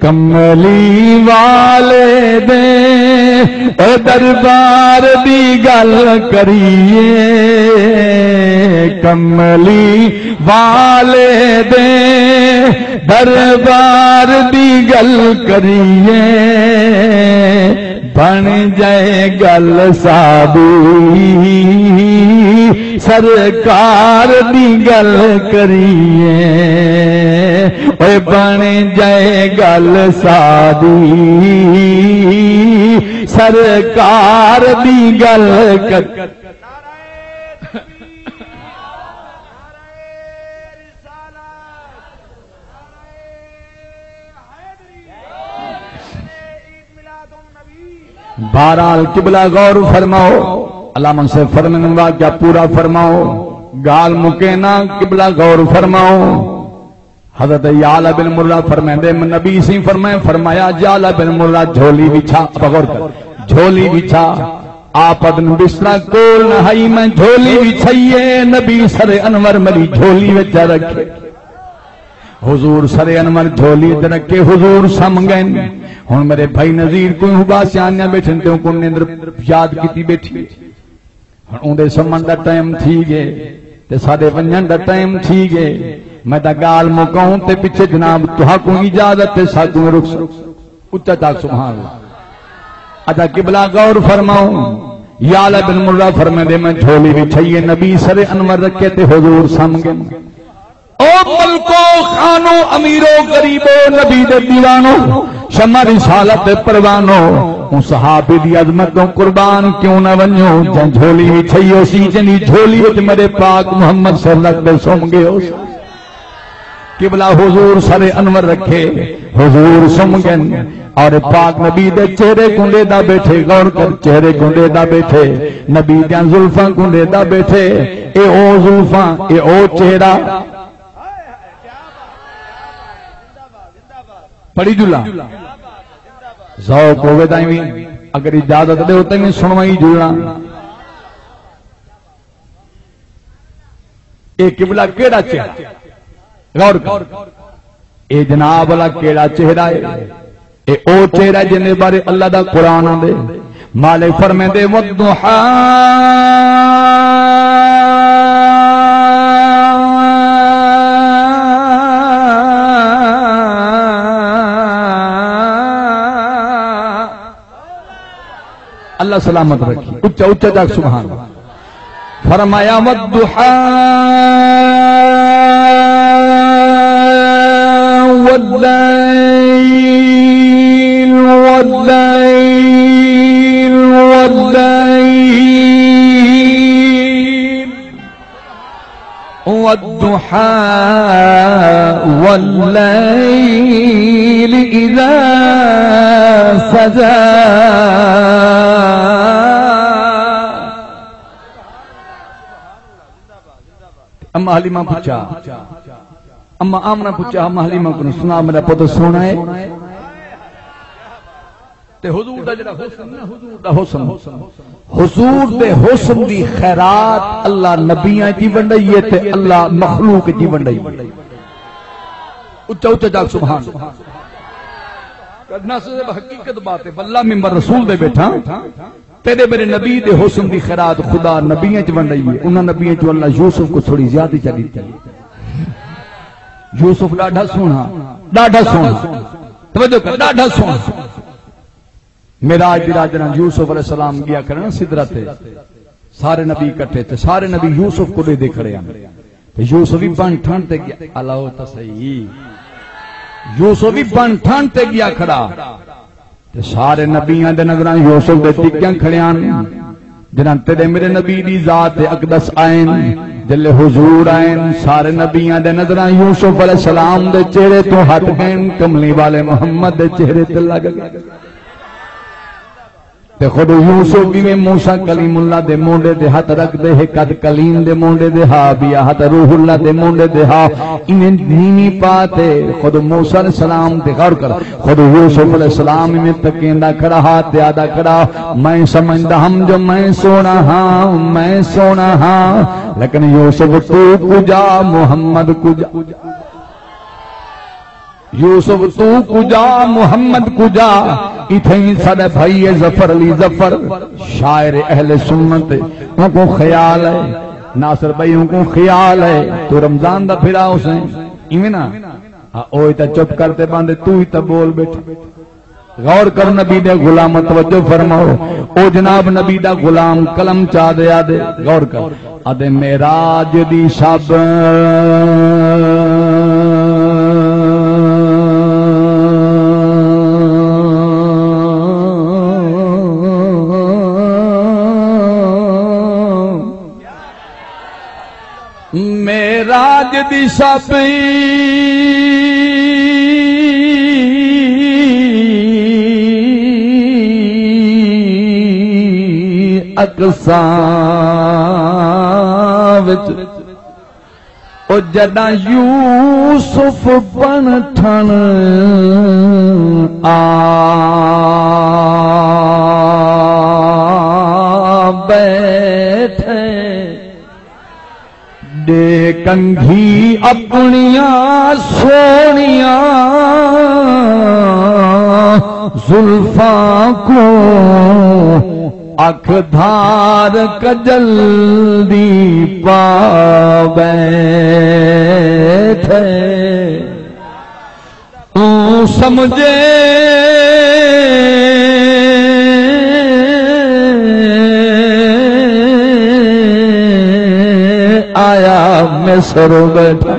کملی والے دے، اے دربار دی ڳل کریے، کملی والے دے دربار دی ڳل کریے، بݨ جائے ڳل ساݙی، سرکار دی ڳل کریے، اوئے بݨ جائے ڳل ساݙی، سرکار دی ڳل کر۔ بہرحال قبلہ غور فرماؤ، علامہ صاحب فرماندن، واقعہ پورا فرماؤ، ڳالھ مکے نہ، قبلہ غور فرماؤ۔ حضرت یعلہ بن مرہ فرمیندے، نبی سئیں فرمائے، فرمایا، یعلہ بن مرہ جھولی وچھا، اب غور کر، جھولی وچھا، آپ آہدن بسترا کول نہ ہئی، میں جھولی وچھائی ہے، نبی سر انور میݙی جھولی وچ رکھے۔ حضور سر انور جھولی تے رکھ کے حضور سم ڳئن۔ ہݨ میݙے بھائی نذیر کوئی ہبا سیاݨیاں ٻیٹھن تے اونکوں نندر یاد کیتی ٻیٹھی۔ ہݨ اوندے سمݨ دا ٹائم تھی ڳئے تے ساݙے ونڄݨ دا ٹائم تھی ڳئے۔ میں تاں ڳالھ مکاؤں تے پچھے جناب تہاکوں اجازت تے ساکوں رخصت۔ اچا چا آکھ سبحان اللہ۔ اچھا قبلہ غور فرماؤ، یعلہ بن مرہ فرمیندے، میں جھولی وچھائی ہے، نبی سر انور رکھے تے حضور سم ڳئن۔ او ملکو خانو، امیرو غریبو، نبی دے دیوانو، شمع رسالت دے پروانو، اوں صحابی دی عظمت توں قربان کیوں نہ ونڄو، جیں جھولی وچھائی ہوسی، جیندی جھولی وچ میݙے پاک محمد سر رکھ تے سم ڳئے ہوسن۔ قبلہ حضور سر انور رکھے، حضور سم ڳئن، اور پاک نبی دے چہرے کوں ݙیہدا ٻیٹھے، غور کر، چہرے کوں ݙیہدا ٻیٹھے، نبی دیاں زلفاں کوں ݙیہدا ٻیٹھے، اے او زلفاں، اے او چہرہ۔ پڑھی جلاں۔ ذوق ہووے تاں ایویں، اگر اجازت ݙیو تاں ایویں سݨوائی جلاں۔ اے قبلہ کیڑا چہرہ؟ غور کر۔ اے جناب والا کیڑا چہرہ ہے؟ اے او چہرہ جیندے بارے اللہ دا قرآن آندے۔ مالک فرمیندے، والضحیٰ، اللہ سلامت رکھی، اچا اچا چا آکھ سبحان اللہ۔ فرمایا، والضحیٰ، واللیل، واللیل، واللیل، والضحیٰ۔ واللیل اذا سجی۔ اماں حلیمہ پچھا، اماں آمنہ پچھا اماں حلیمہ کوں، سݨا میݙا پتر سوہݨا ہے؟ تے حضور دا جڑا حسن نہ، حضور دا حسن، حضور دے حسن دی خیرات اللہ نبیاں چ ونڈائی ہے تے اللہ مخلوق چ ونڈائی ہے۔ اچا اچا جاگ سبحان اللہ۔ کرنا سے حقیقت بات ہے، واللہ ممبر رسول دے بیٹھا، تیرے میرے نبی دے حسن دی خیرات خدا نبیاں چ ونڈائی ہے۔ انہاں نبیاں چ اللہ یوسف کو تھوڑی زیادہ چا ݙتی ہے۔ یوسف ݙاڈھا سوہݨا، ݙاڈھا سوہݨا، توجہ کر، ݙاڈھا سوہݨا۔ معراج دی رات جناب یوسف علیہ السلام گیا کھڑے نا سدرہ تے، سارے نبی اکٹھے تے سارے نبی یوسف کو ݙیہدے کھڑے ہن۔ تے یوسف وی بݨ ٹھݨ تے گیا، الاؤ تاں صحیح، یوسف وی بݨ ٹھݨ تے گیا کھڑا۔ تے سارے نبیاں دے نظراں یوسف دے تکیاں کھڑے ہن۔ جناب تیرے میرے نبی دی ذات اقدس آئن، جلے حضور آئن، سارے نبیاں دے نظراں یوسف علیہ السلام دے چہرے تو ہٹ گئن، کملی والے محمد دے چہرے تے لگ گئے۔ تے خود یوسف جیویں موسیٰ کلیم اللہ دے مونڈھے تے ہتھ رکھدے، ہک ہتھ کلیم دے مونڈھے تے ہا، ٻیا ہتھ روح اللہ دے مونڈھے تے ہا، ایویں نیوی پا تے خود موسیٰ علیہ السلام تے غور کر، خود یوسف علیہ السلام ایویں تکیندا کھڑا ہا تے آہدا کھڑا، میں سمجھدا ہم جو میں سوہݨا ہاں، میں سوہݨا ہاں، لیکن یوسف تو کجا، محمد کجا۔ یوسف تو کجا، محمد کجا، اتھیں ساݙا بھائی ہے ظفر علی ظفر، شاعر اہل سنت، اونکوں خیال ہے، ناصر بھائی اونکوں خیال ہے، تو رمضان دا بھرا ہوسیں، ایویں نا؟ ہاں، او تاں چپ کر تے ٻہندے، تو ہی تاں ٻول ٻیٹھے۔ غور کر نبی دے غلام، توجہ فرماؤ۔ او جناب نبی دا غلام قلم چا دے آہدے، غور کر، آہدے معراج دی شب معراج دی شب اقصیٰ وچ، او جݙاں یوسف بݨ ٹھݨ آ ٻیٹھے، ݙے کنگھی اپݨیاں سوہݨیاں زلفاں کوں، اکھ دھار کجل دی پا ٻیٹھے۔ اوں سمجھے آیا مصر ٻیٹھا۔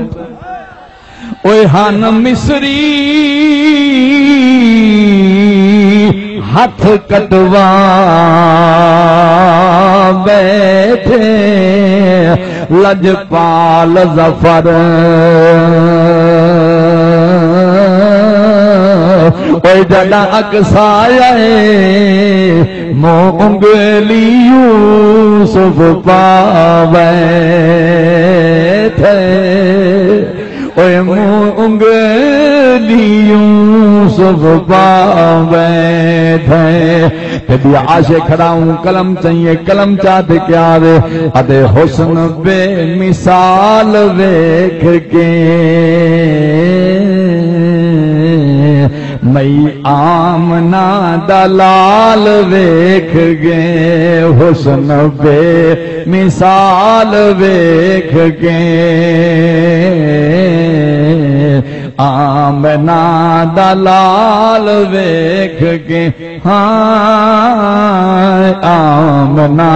اوئے ہن مصری ہتھ کٹوا ٻیٹھے، لجپال ظفر۔ اوئے جݙاں اکسایا اے، موں انگلی یوسف پا ٻیٹھے۔ اوئے موں انگلی یوسف پا ٻیٹھے۔ تے ٻیا عاشق کھڑا اوں قلم چئیں، قلم چا تے کیا وے، آہدے حسن بے مثال ویکھ کے، مئی آمنہ دا لال ویکھ کے، حسن بے مثال ویکھ کے، آمنہ دا لال ویکھ کے، ہاں، آمنہ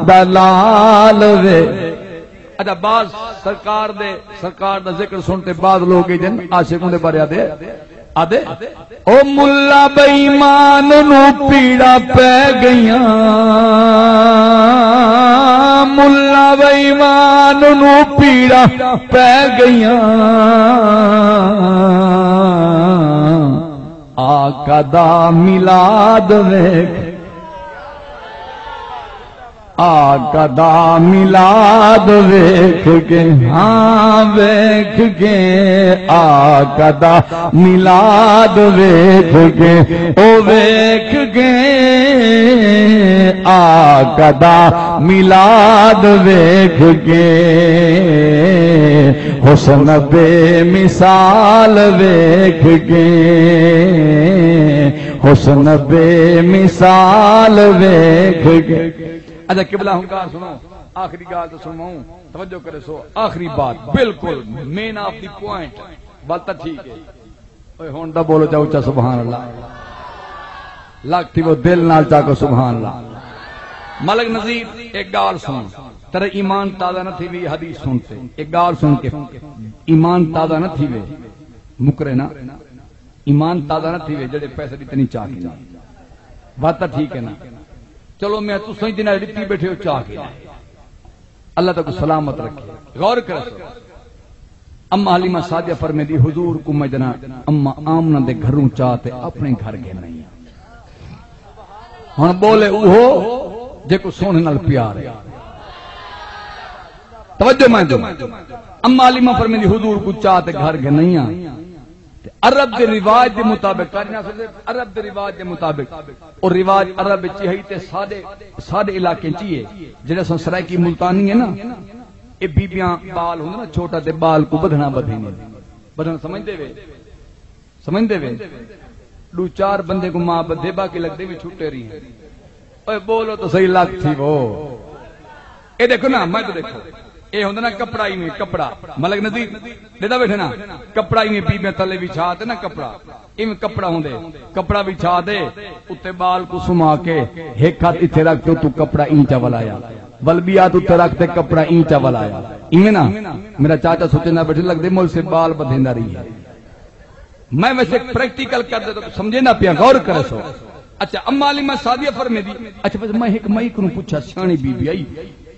دا لال وے۔ اچھا، بعض سرکار دے، سرکار دا ذکر سݨ تے بعض لوگ اے جن عاشق اوندے بارے آہدے، آہدے، او ملا بے ایمان نوں پیڑا پے ڳئیاں، ملا بے ایمان نوں پیڑا پے گئیاں، آقا دا میلاد ویکھ، آقا دا میلاد ویکھ کے، ہاں ویکھ کے، آقا دا میلاد ویکھ کے، او ویکھ کے، آقا دا میلاد ویکھ کے، حسن بے مثال ویکھ کے، حسن بے مثال ویکھ کے۔ اچھا قبلہ ہوں ڳالھ سݨو، آخری ڳالھ تاں سݨواؤں، توجہ کرے سو، آخری بات، بالکل مین آف دی پوائنٹ، ول تاں ٹھیک ہے۔ اوئے ہݨ تاں بولو چا اچا سبحان اللہ۔ لڳ تھی وہ دل نال چا کو سبحان اللہ۔ ملک نذیر، ایک ڳالھ سݨ، تیرا ایمان تازہ نہ تھی وی حدیث سݨ تے، ایک ڳالھ سݨ کے ایمان تازہ نہ تھی وے، مکرے نا، ایمان تازہ نہ تھی وے، جڑے پیسے ݙتے نہیں چا کے نا۔ بات تاں ٹھیک ہے نا؟ چلو میں تساں ہی جنہاں ݙتی بیٹھے ہو چا کے نا۔ اللہ تاں کو سلامت رکھے۔ غور کرو۔ اماں حلیمہ سعدیہ فرمیندی، حضور کو میں جنا اماں آمنہ دے گھروں چا تے اپنے گھر گھن آئی ہاں۔ ہݨ ٻولے اوہو جیکوں سوہݨے نال پیار ہے۔ توجہ میں دو۔ اماں حلیمہ فرمیندی، حضور کو چا تے گھر گھن آئی ہاں۔ تے عرب دے رواج دے مطابق، قاری ناصر صاحب، عرب دے رواج دے مطابق، او رواج عرب وچ ہئی تے ساݙے، ساݙے علاقے چ ہی ہے۔ جیڑھا اساں سرائیکی ملتانی ہے نا، اے بیبیاں ٻال ہوندا نا چھوٹا، تے ٻال کوں ٻدھݨا ٻدھیندے۔ ٻدھݨ سمجھدے وے؟ سمجھدے وے؟ ݙو چار بندے کوں ماء ٻدھے، باقی لڳدے وی چھٹے رہی ہیں۔ اوئے ٻولو تاں صحیح، لڳ تھی وہ۔ اے ݙیکھو نا، میں تاں ݙیکھو۔ اے ہوندا نا کپڑا، ایویں کپڑا۔ ملک نذیر، ݙیہدا ٻیٹھے نا، کپڑا ایویں بیبیاں تلے وچھا تے نا کپڑا، ایویں کپڑا ہوندے، کپڑا وچھا تے اتے ٻال کوں سما کے ہک ہتھ اتھے رکھ تے اتوں کپڑا ایں چا ولایا، ول ٻیا ہتھ اتے رکھ تے کپڑا ایں چا ولایا۔ ایویں نا، میرا چاچا سوچیندا ٻیٹھے، لڳدے مول سے ٻال ٻدھیندا رہی ہے۔ میں ویسے پریکٹیکل کر دے تو سمجھے نہ پیا، غور کرے سو۔ اچھا، اماں حلیمہ سعدیہ فرمیندی، اچھا بس میں ہک مائی کنوں پچھا، سیاݨی بی بی آئی،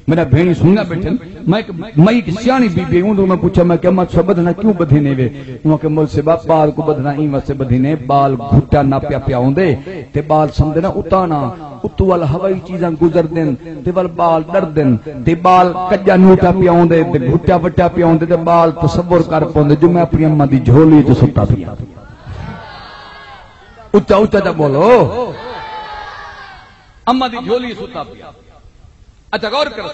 میرا بھیݨی سنیا ٻیٹھن، میں ہک مائی، ہک سیاݨی بی بی آئی، اوں میں پچھا، میں کہ اماں تساں ٻدھݨا کیوں ٻدھیندے وے؟ اوں کہ مول صاحبہ ٻال کوں ٻدھݨا ایں واسطے ٻدھیندے، ٻال گھٹا ناپیا پیا ہوندے تے ٻال سمجھدے نا اتاں نا، اتوں ول ہوائی چیزاں گزردن تے ول ٻال ݙردن تے ٻال کڄا نوٹا پیا ہوندے تے گھٹا وٹا پیا ہوندے تے ٻال تصور کر پوندے جو میں اپݨی اماں دی جھولی تے ستا پیا۔ اچا اچا چا ٻولو۔ اماں دی جھولی ستا پیا۔ اچھا غور کرو۔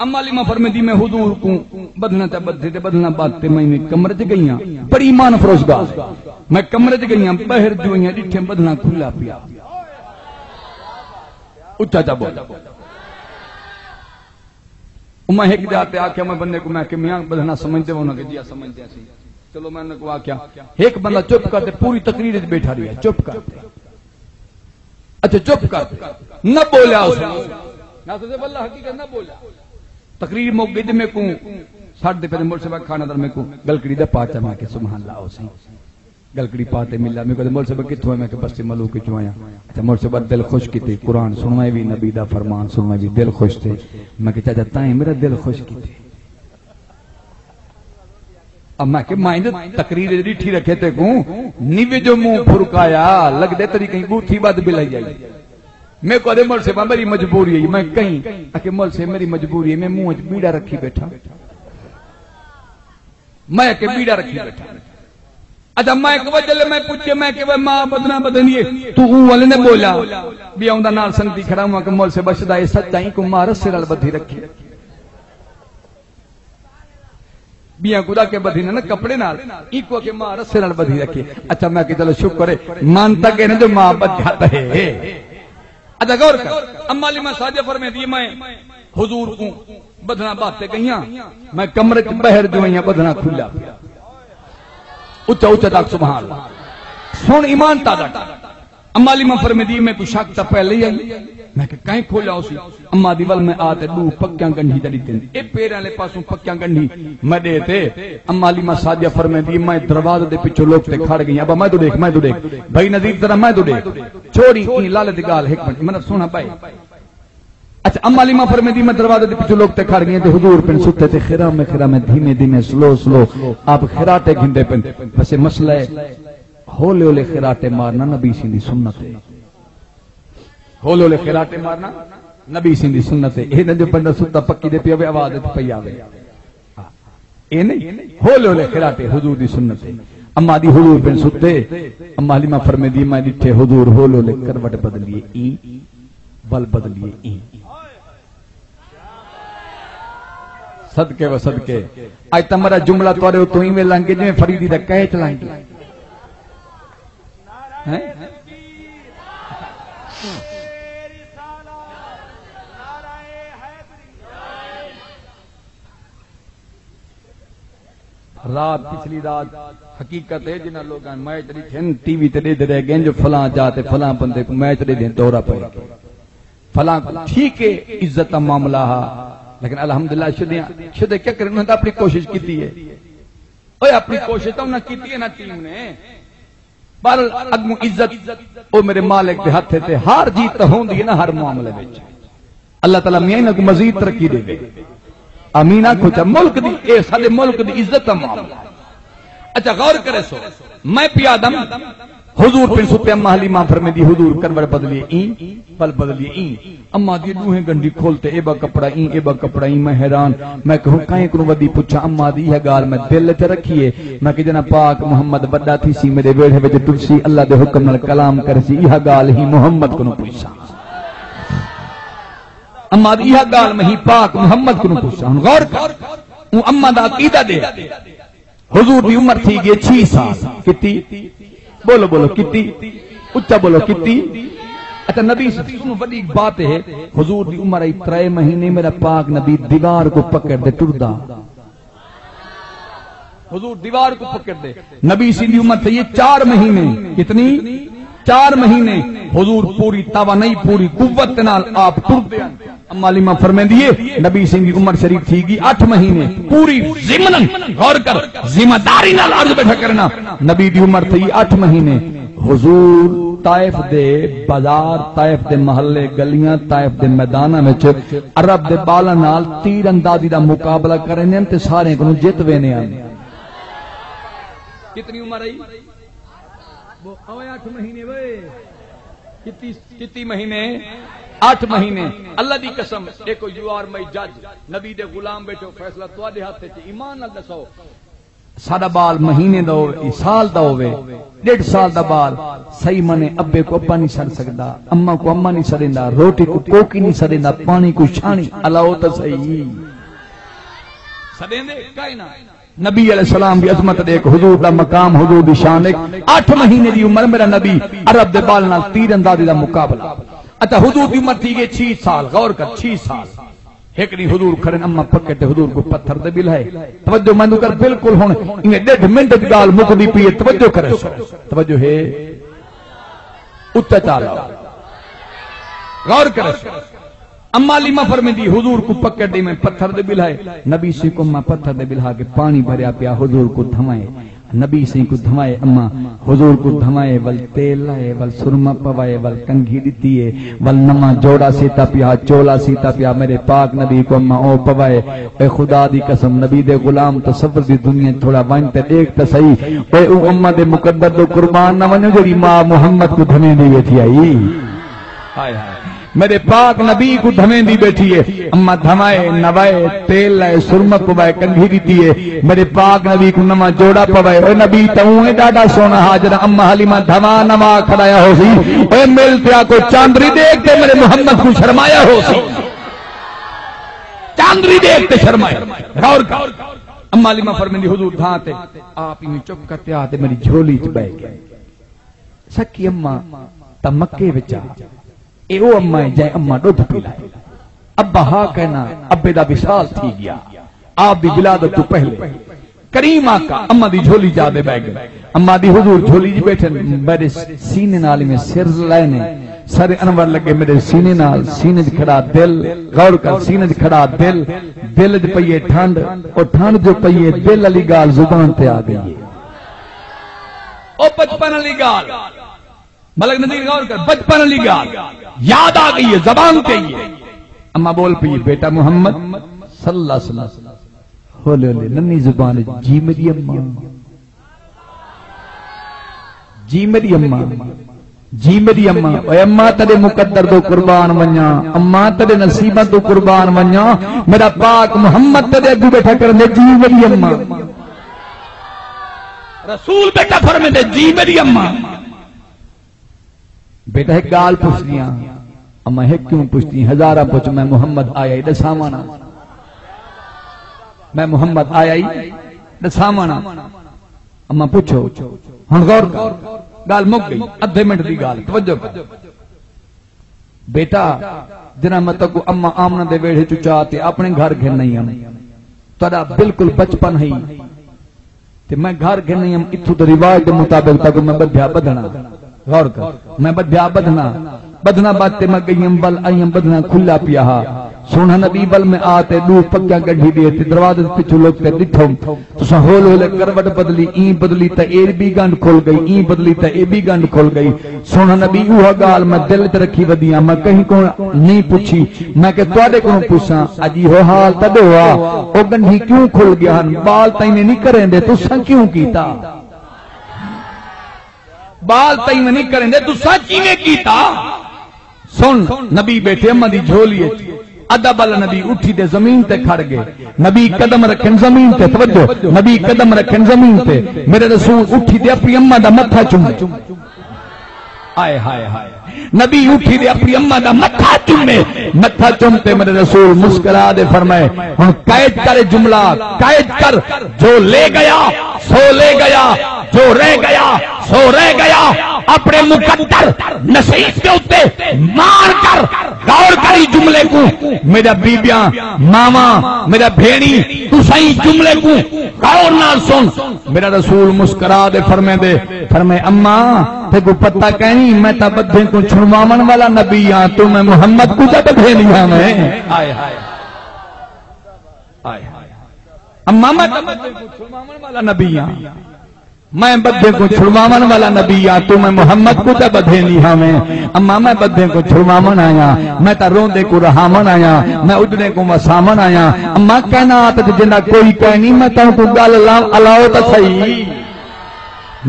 اماں حلیمہ فرمیندی، میں حضور کوں ٻدھݨا تے ٻدھے تے ٻدھݨا ٻدھ تے میں ایویں کمرے چ ڳئی ہاں۔ بڑی ایمان فروش ڳالھ۔ میں کمرے چ ڳئی ہاں، ٻاہر جو آئی ہاں ݙٹھے ٻدھݨا کھلا پیا۔ اچا چا ٻول۔ میں ہک جا تے آکھیا، میں بندے کوں، میں کہ میاں ٻدھݨا سمجھدے ہو؟ انہاں کہ جی سمجھدے اسی۔ چلو میں انہاں کوں آکھیا، ہک بندہ چپ کر تے پوری تقریر وچ ٻیٹھا رہیا، چپ کر تے۔ اچھا چپ کر، نہ ٻولیا اس نے۔ ناصر صاحب، اللہ حقیقت نہ ٻولیا۔ تقریر مک گئی تے میکوں سٹ دے پے، مول صاحب کھانا در میکوں گلکڑی دا پاچا، میں کہ سبحان اللہ، او سائیں۔ گلکڑی پا تے ملا، میکوں آہدے، مول صاحب کتھوں ہے؟ میں کہ بستی ملوک وچوں آیاں۔ اچھا مول صاحب دل خوش کیتے، قرآن سݨوائے وی، نبی دا فرمان سݨوائے وی، دل خوش تھئے۔ میں کہ چاچا تائیں میرا دل خوش کیتے۔ اب میں کہ میں تے تقریر ݙٹھی رکھے تیکوں، نیوے جو منہ پھرکایا، لڳدے تیݙی کہیں ڳوتھی ٻدھ ٻلہائی آئی۔ میکوں آہدے مول صاحب میری مجبوری ہے، میں کہیں، آکھے مول صاحب میری مجبوری ہے، میں منہ وچ ٻیڑا رکھی ٻیٹھا۔ میں کہ ٻیڑا رکھی ٻیٹھا۔ اچھا میں کہ وجہ لے میں پچھے، میں کہ وے ماء ٻدھݨا ٻدھیندی ہے، توں اوں والے نے ٻولیا۔ ٻیا اوندا نال سنگتی کھڑا ہوا کہ مول صاحب بخش دا اے سچ ہے، اینکوں ماء رسے نال ٻدھی رکھی۔ ٻیاں کوں ݙا کے ٻدھی نہ، نہ کپڑے نال، اینکوں آکھے ماء رسے نال ٻدھی رکھی۔ اچھا میں کہ چلو شکر ہے، من تک ہے نا جو ماء ٻدھا تے۔ اچھا غور کر، اماں حلیمہ سعدیہ فرمیندی ہے، میں حضور کوں ٻدھݨا ٻدھ تے ڳئی ہاں، میں کمرے چ ٻاہر جو آئی ہاں ٻدھݨا کھلا پیا۔ اچا اچا تک سبحان اللہ۔ سݨ ایمان تازہ کر۔ اماں حلیمہ فرمیندی، میکوں شک تاں پہلے ہی آئی، میں کہ کہیں کھولیا ہوسی۔ اماں دی ول میں آ تے ݙو پکیاں ڳنڈھی تے ݙتن۔ اے پیریں آلے پاسوں پکیاں ڳنڈھی میں ݙے تے اماں حلیمہ سعدیہ فرمیندی، میں دروازے دے پچھوں لک تے کھڑ ڳئی، ابا میں توں ݙیکھ، میں توں ݙیکھ، بھائی نذیر ذرا میں توں ݙیکھ۔ چھوڑی ایں لالے دی ڳالھ، ہک منٹ، منٹ سوہݨا بھائی۔ اچھا، اماں حلیمہ فرمیندی، میں دروازے دے پچھوں لوک تے کھڑ ڳئی تے حضور پن ستے تے خرامے خرامے، دھیمے دھیمے، سلو سلو آپ خراٹے گھندے پن۔ ویسے مسئلہ ہے، ہولے ہولے خراٹے مارنا نبی سیں دی سنت ہے۔ ہولے ہولے خراٹے مارنا نبی سیں دی سنت ہے۔ اے نہ جو بندہ ستا پکی دے پیا ہوے، آواز اچ پئی آوے۔ اے نہیں، ہولے ہولے خراٹے حضور دی سنت ہے۔ اماں دی حضور پن ستے، اماں حلیمہ فرمیندی، میں ݙٹھے حضور ہولے ہولے کروٹ بدلیے ایں، ول بدلیے ایں۔ صدقے و صدقے۔ اڄ تاں میݙا جملہ تہاݙے اتوں ایویں لنگھ ڳئے جیویں فریدی دا کیچ لنگھ ڳئے۔ ہیں؟ رات، پچھلی رات حقیقت ہے، جنہاں لوکاں میچ ݙٹھن، ٹی وی تے ݙیہدے رہ ڳئے جو فلاں جاہ تے فلاں بندے کوں میچ ݙیہدے دورہ پئے ڳئے۔ فلاں کوں ٹھیک ہے، عزت دا معاملہ ہا، لیکن الحمدللہ شدیاں، شدے کیا کرن، انہاں تاں اپݨی کوشش کیتی ہے۔ اوئے اپݨی کوشش تاں انہاں کیتی ہے نا ٹیم نے۔ پر اڳوں عزت او میرے مالک دے ہتھ تے، ہار جیت تاں ہوندی ہے نا ہر معاملے وچ۔ اللہ تعالیٰ میاں انہاں کوں مزید ترقی ݙیوے۔ آمین آکھو چا۔ ملک دی، اے ساݙے ملک دی عزت دا معاملہ۔ اچھا غور کرے سو، میں پیا آدم حضور پن ستے، اماں حلیمہ فرمیندی حضور کروٹ بدلیے ایں، ول بدلیے ایں۔ اماں دی ݙوہیں گنڈی کھول تے ایبا کپڑا ایں، ایبا کپڑا ایں، میں حیران۔ میں کہوں کہیں کنوں ودی پچھاں، اماں دی ایہا ڳالھ میں دل اچ رکھی ہے۔ میں کہ جݙاں پاک محمد وݙا تھیسی، میݙے ویڑھے وچ ٹرسی، اللہ دے حکم نال کلام کرسی، ایہا ڳالھ ہی محمد کنوں پچھساں۔ اماں دی ایہا ڳالھ میں ہی پاک محمد کنوں پچھساں۔ ہݨ غور کر، اوں اماں دا عقیدہ ݙے۔ حضور دی عمر تھی ڳئی چھی سال۔ کتی؟ بولو، بولو، کتی؟ اچا بولو، کتی؟ اچھا، نبی صلی اللہ علیہ وسلم، وݙی بات ہے، حضور دی عمر آئی ترے مہینے، میرا پاک نبی دیوار کوں پکڑ تے ٹردا۔ حضور دیوار کوں پکڑ تے۔ نبی صلی دی عمر تھی ہے چار مہینے۔ کتنی؟ چار مہینے۔ حضور پوری توانائی، پوری قوت نال آپ ٹردے ہن۔ اماں حلیمہ فرمیندی ہے، نبی صلی دی عمر شریف تھی ڳئی اٹھ مہینے پوری ضمناً، غور کر، ذمہ داری نال عرض بیٹھا کرنا، نبی دی عمر تھی اٹھ مہینے۔ حضور طائف دے بازار، طائف دے محلے، گلیاں، طائف دے میداناں وچ عرب دے ٻالاں نال تیر اندازی دا مقابلہ کریندے ہن تے سارے کنوں جت ویندے ہن۔ کتنی عمر آئی؟ اوے اٹھ مہینے وے۔ کتی، کتی مہینے؟ اٹھ مہینے۔ اللہ دی قسم، ݙیکھو، you are my judge، نبی دے غلام ٻیٹھو، فیصلہ تہاݙے ہتھ اچ۔ ایمان نال ݙسو، ساݙا ٻال مہینے دا ہووے، سال دا ہووے، ݙیڈھ سال دا ٻال، صحیح معنی ابے کوں ابا نہیں سݙ سڳدا، اماں کوں اماں نہیں سݙیندا، روٹی کوں کوکی نہیں سݙیندا، پاݨی کوں چھاݨی، الاؤ تاں صحیح۔ سݙیندے کائے نہ۔ نبی علیہ السلام دی عظمت ݙیکھ، حضور دا مقام، حضور دی شان ݙیکھ۔ اٹھ مہینے دی عمر میرا نبی عرب دے ٻال نال تیر اندازی دا مقابلہ۔ اچھا، حضور دی عمر تھی ڳئی چھی سال، غور کر، چھی سال۔ ہک ݙینہہ حضور کھڑن، اماں پکڑ تے حضور کوں پتھر تے ٻلھائے۔ توجہ میندوں کر، بالکل ہݨ ایویں ݙیڈھ منٹ دی ڳالھ مکدی پئی ہے، توجہ کرے سو۔ توجہ ہے؟ اچا چا لاؤ۔ غور کرے سو۔ اماں حلیمہ فرمیندی، حضور کوں پکڑ ݙے میں پتھر تے ٻلھائے، نبی سئیں کوں اماں پتھر تے ٻلھا کے پاݨی بھریا پیا، حضور کوں دھوائے، نبی سئیں کوں دھوائے، اماں حضور کوں دھوائے، ول تیل لائے، ول سرما پوائے، ول کنگھی ݙتی ہے، ول نواں جوڑا سیتا پیا، چولا سیتا پیا، میرے پاک نبی کوں اماں او پوائے۔ اے خدا دی قسم، نبی دے غلام، تصور دی دنیا تھوڑا ونڄ تے ݙیکھ تاں سہی۔ اے اوں اماں دے مقدر توں قربان نہ ونڄو جیڑھی ماں محمد کوں دھویندی ویٹھی ہئی۔ ہائے ہائے۔ میرے پاک نبی کوں دھویندی بیٹھی ہے۔ اماں دھوائے، نوائے، تیل لائے، سرمہ پوائے، کنگھی ݙتی ہے۔ میرے پاک نبی کوں نواں جوڑا پوائے۔ او نبی تاں اوں ݙاڈھا سوہݨا ہا، جݙاں اماں حلیمہ دھواں نواں کھڑایا ہوسی۔ اے مل تے آکھو چاندری ݙیکھ تے میرے محمد کوں شرمایا ہوسی۔ چاندری ݙیکھ تے شرمایا۔ غور کر۔ اماں حلیمہ فرمیندی حضور دھاں تے آپ ایویں چپ کر تے آ تے میری جھولی اچ ٻہہ ڳئے۔ سکی اماں تاں مکے وچ آ، اے او اماں ہے جئیں اماں ݙدھ پلائے۔ ابا ہا کائنا، ابے دا وصال تھی ڳیا۔ آپ دی ولادت توں پہلے کریم آقا اماں دی جھولی اچ آ تے ٻہہ ڳئے۔ اماں دی حضور جھولی اچ ٻیٹھن، میݙے سینے نال ایویں سر لائے نے، سر انور لڳے میݙے سینے نال، سینے اچ کھڑا دل، غور کر، سینے اچ کھڑا دل، دل اچ پئی ہے ٹھنڈ، او ٹھنڈ جو پئی ہے دل آلی ڳالھ زبان تے آ ڳئی ہے۔ او بچپن آلی ڳالھ، ملک نذیر غور کر، بچپن آلی ڳالھ یاد آ ڳئی ہے، زبان تے آئی ہے۔ اماں بول پئی، بیٹا محمد صلی اللہ علیہ وسلم۔ ہولے ہولے ننی زبان وچ، جی میری اماں، جی میری اماں، جی میری اماں۔ اوئے اماں، تیݙے مقدر توں قربان ونڄاں، اماں، تیݙے نصیباں توں قربان ونڄاں۔ میرا پاک محمد تیݙے اڳوں ٻیٹھا کریندے، جی میری اماں۔ رسول ٻیٹھا فرمیندے، جی میری اماں۔ بیٹا، ہک ڳالھ پچھدی ہاں۔ اماں، ہک کیوں پچھدی؟ ہزاراں پچھ، میں محمد آیا ہی ݙساوݨ آ۔ میں محمد آیا ہی ݙساوݨ آ۔ اماں پچھو، ہݨ غور کر، ڳالھ مک ڳئی، ادھے منٹ دی ڳالھ، توجہ کر۔ بیٹا، جنہاں میں تیکوں اماں آمنہ دے ویڑھے چوں چا تے اپݨے گھر گھن آئی ہم، تیݙا بالکل بچپن ہئی، تے میں گھر گھن آئی ہم، اتھوں دے رواج دے مطابق تیکوں میں ٻدھیا ٻدھݨا۔ غور کر، میں ٻدھیا ٻدھݨا، ٻدھݨا ٻدھ تے میں ڳئی ہم، ول آئی ہم، ٻدھݨا کھلا پیا ہا۔ سوہݨا نبی ول میں آ تے ݙو پڳیاں ڳڈھی ݙے تے دروازے دے پچھوں لک تے ݙٹھم۔ تساں ہولے ہولے کروٹ بدلی، ایں بدلی تاں اے ٻی ڳنڈھ کھل ڳئی، ایں بدلی تاں اے ٻی ڳنڈھ کھل ڳئی۔ سوہݨا نبی، اوہا ڳالھ میں دل تے رکھی ودی ہاں، میں کہیں کوں نئیں پچھی۔ میں کہ تہاݙے کوں پچھاں، اڄ ایہو حال تیݙو ہا، او ڳنڈھی کیوں کھل ڳیا ہن؟ ٻال تاں ایویں نئیں کریندے، تساں کیوں کیتا؟ ٻال تاں ایویں نئیں کریندے، تساں کیویں کیتا؟ سݨ، نبی ٻیٹھے اماں دی جھولی اچ۔ ادب والا نبی اٹھی تے زمین تے کھڑ ڳئے۔ نبی قدم رکھن زمین تے، توجہ، نبی قدم رکھن زمین تے۔ میرے رسول اٹھی تے اپݨی اماں دا متھا چومے۔ ہائے، ہائے، ہائے۔ نبی اٹھی تے اپݨی اماں دا متھا چومے۔ متھا چوم تے میرے رسول مسکرا تے فرمائے، ہݨ قید کر جملہ، قید کر، جو لے گیا سو لے گیا، جو رہ گیا سو رہ گیا۔ اپݨے مقدر نصیب دے اتے مان کر، غور کر ایں جملے کوں۔ میرا بیبیاں، ماواں، میرا بھیݨی، تساں ایں جملے کوں غور نال سݨ۔ میرا رسول مسکرا تے فرمیندے، فرمائے، اماں، تیکوں پتہ کائنی، میں تاں ٻدھیں کوں چھڑواوݨ والا نبی ہاں، توں میں محمد کوں تاں ٻدھیندی ہاویں۔ ہائے ہائے۔ ہائے ہائے۔ اماں، میں تاں ٻدھیں کوں چھڑواوݨ والا نبی ہاں۔ میں ٻدھیں کوں چھڑواوݨ والا نبی ہاں، توں میں محمد کوں تاں ٻدھیندی ہاویں۔ اماں، میں ٻدھیں کوں چھڑواوݨ آیاں، میں تاں روندے کوں رہاوݨ آیاں، میں اجڑیں کوں وساوݨ آیاں۔ اماں، کائنات اچ جیندا کوئی کائنی، میں تاں اونکوں ڳل لا، الاؤ تاں سہی۔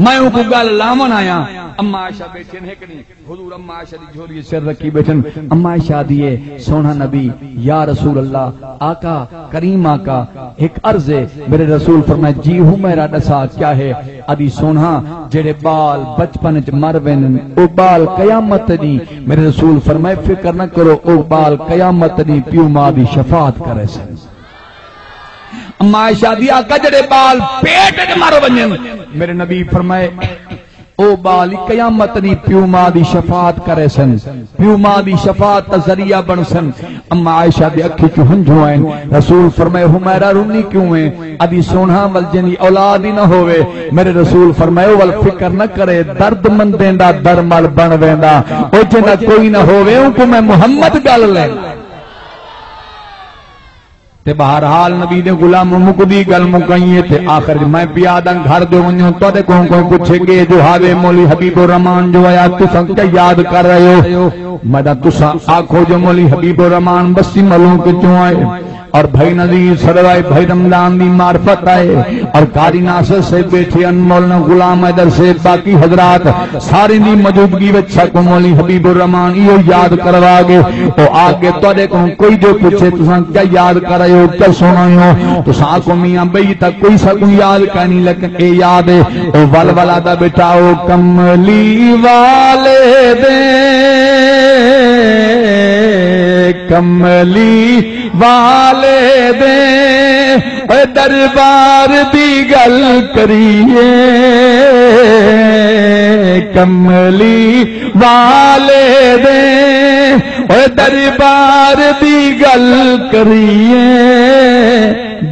میں اونکوں ڳل لاوݨ آیاں۔ اماں عائشہ ٻیٹھی ہن ہک ݙینہہ، حضور اماں عائشہ دی جھولی اچ سر رکھی ٻیٹھن۔ اماں عائشہ آہدی ہے، سوہݨا نبی، یا رسول اللہ، آقا، کریم آقا، ہک عرض ہے۔ میرے رسول فرمائے، جی حمیرا، ݙسا کیا ہے؟ آہدی، سوہݨا، جیڑھے ٻال بچپن اچ مر ویندن، او ٻال قیامت ݙینہہ، میرے رسول فرمائے، فکر نہ کرو، او ٻال قیامت ݙینہہ پیو ماء دی شفاعت کریسن۔ اماں عائشہ آہدی، آقا، جیڑھے ٻال پیٹ اچ مر ونڄن، میرے نبی فرمائے، او ٻال ای قیامت ݙینہہ پیو ماء دی شفاعت کریسن، پیو ماء دی شفاعت دا ذریعہ بݨسن۔ اماں عائشہ دے اکھیں چوں ہنجھوں آئن۔ رسول فرمائے، حمیرا، رونی کیوں ہیں؟ آہدی، سوہݨا، ول جیندی اولاد ای نہ ہووے۔ میرے رسول فرمائے، او ول فکر نہ کرے، درد مندیں دا درمل بݨ ویندا۔ او جیندا کوئی نہ ہووے، اونکوں میں محمد ڳل لیندا۔ تے بہرحال نبی دے غلام مکدی ڳل مکائیے تے آخر میں پیا آہداں گھر جو ونڄو، تہاݙے کوں کوئی پچھے ڳے جو ہاوے مولوی حبیب الرحمان جو آیا، تساں کیا یاد کر رہے ہو؟ میں آہداں تساں آکھو جو مولوی حبیب الرحمان بستی ملوک چوں آئے اور بھائی نذیر سروائے بھائی رمضان دی معرفت آئے اور قاری ناصر صاحب ٻیٹھے ہن، مولانا غلام حیدر صاحب، باقی حضرات سارے دی موجودگی وچ ساکوں مولوی حبیب الرحمان ایہو یاد کروا ڳئے۔ او آ ڳئے، تہاݙے کوں کوئی جو پچھے، تساں کیا یاد کر آئے ہو، کیا سݨ آئے ہو؟ تساں آکھو، میاں، ٻئی تاں کوئی ساکوں یاد کائنی، لیکن اے یاد ہے، او ول ول آہدا ٻیٹھا، او کملی والے دے، کملی والے دے، اے دربار دی ڳل کریے، کملی والے دے، اے دربار دی ڳل کریے۔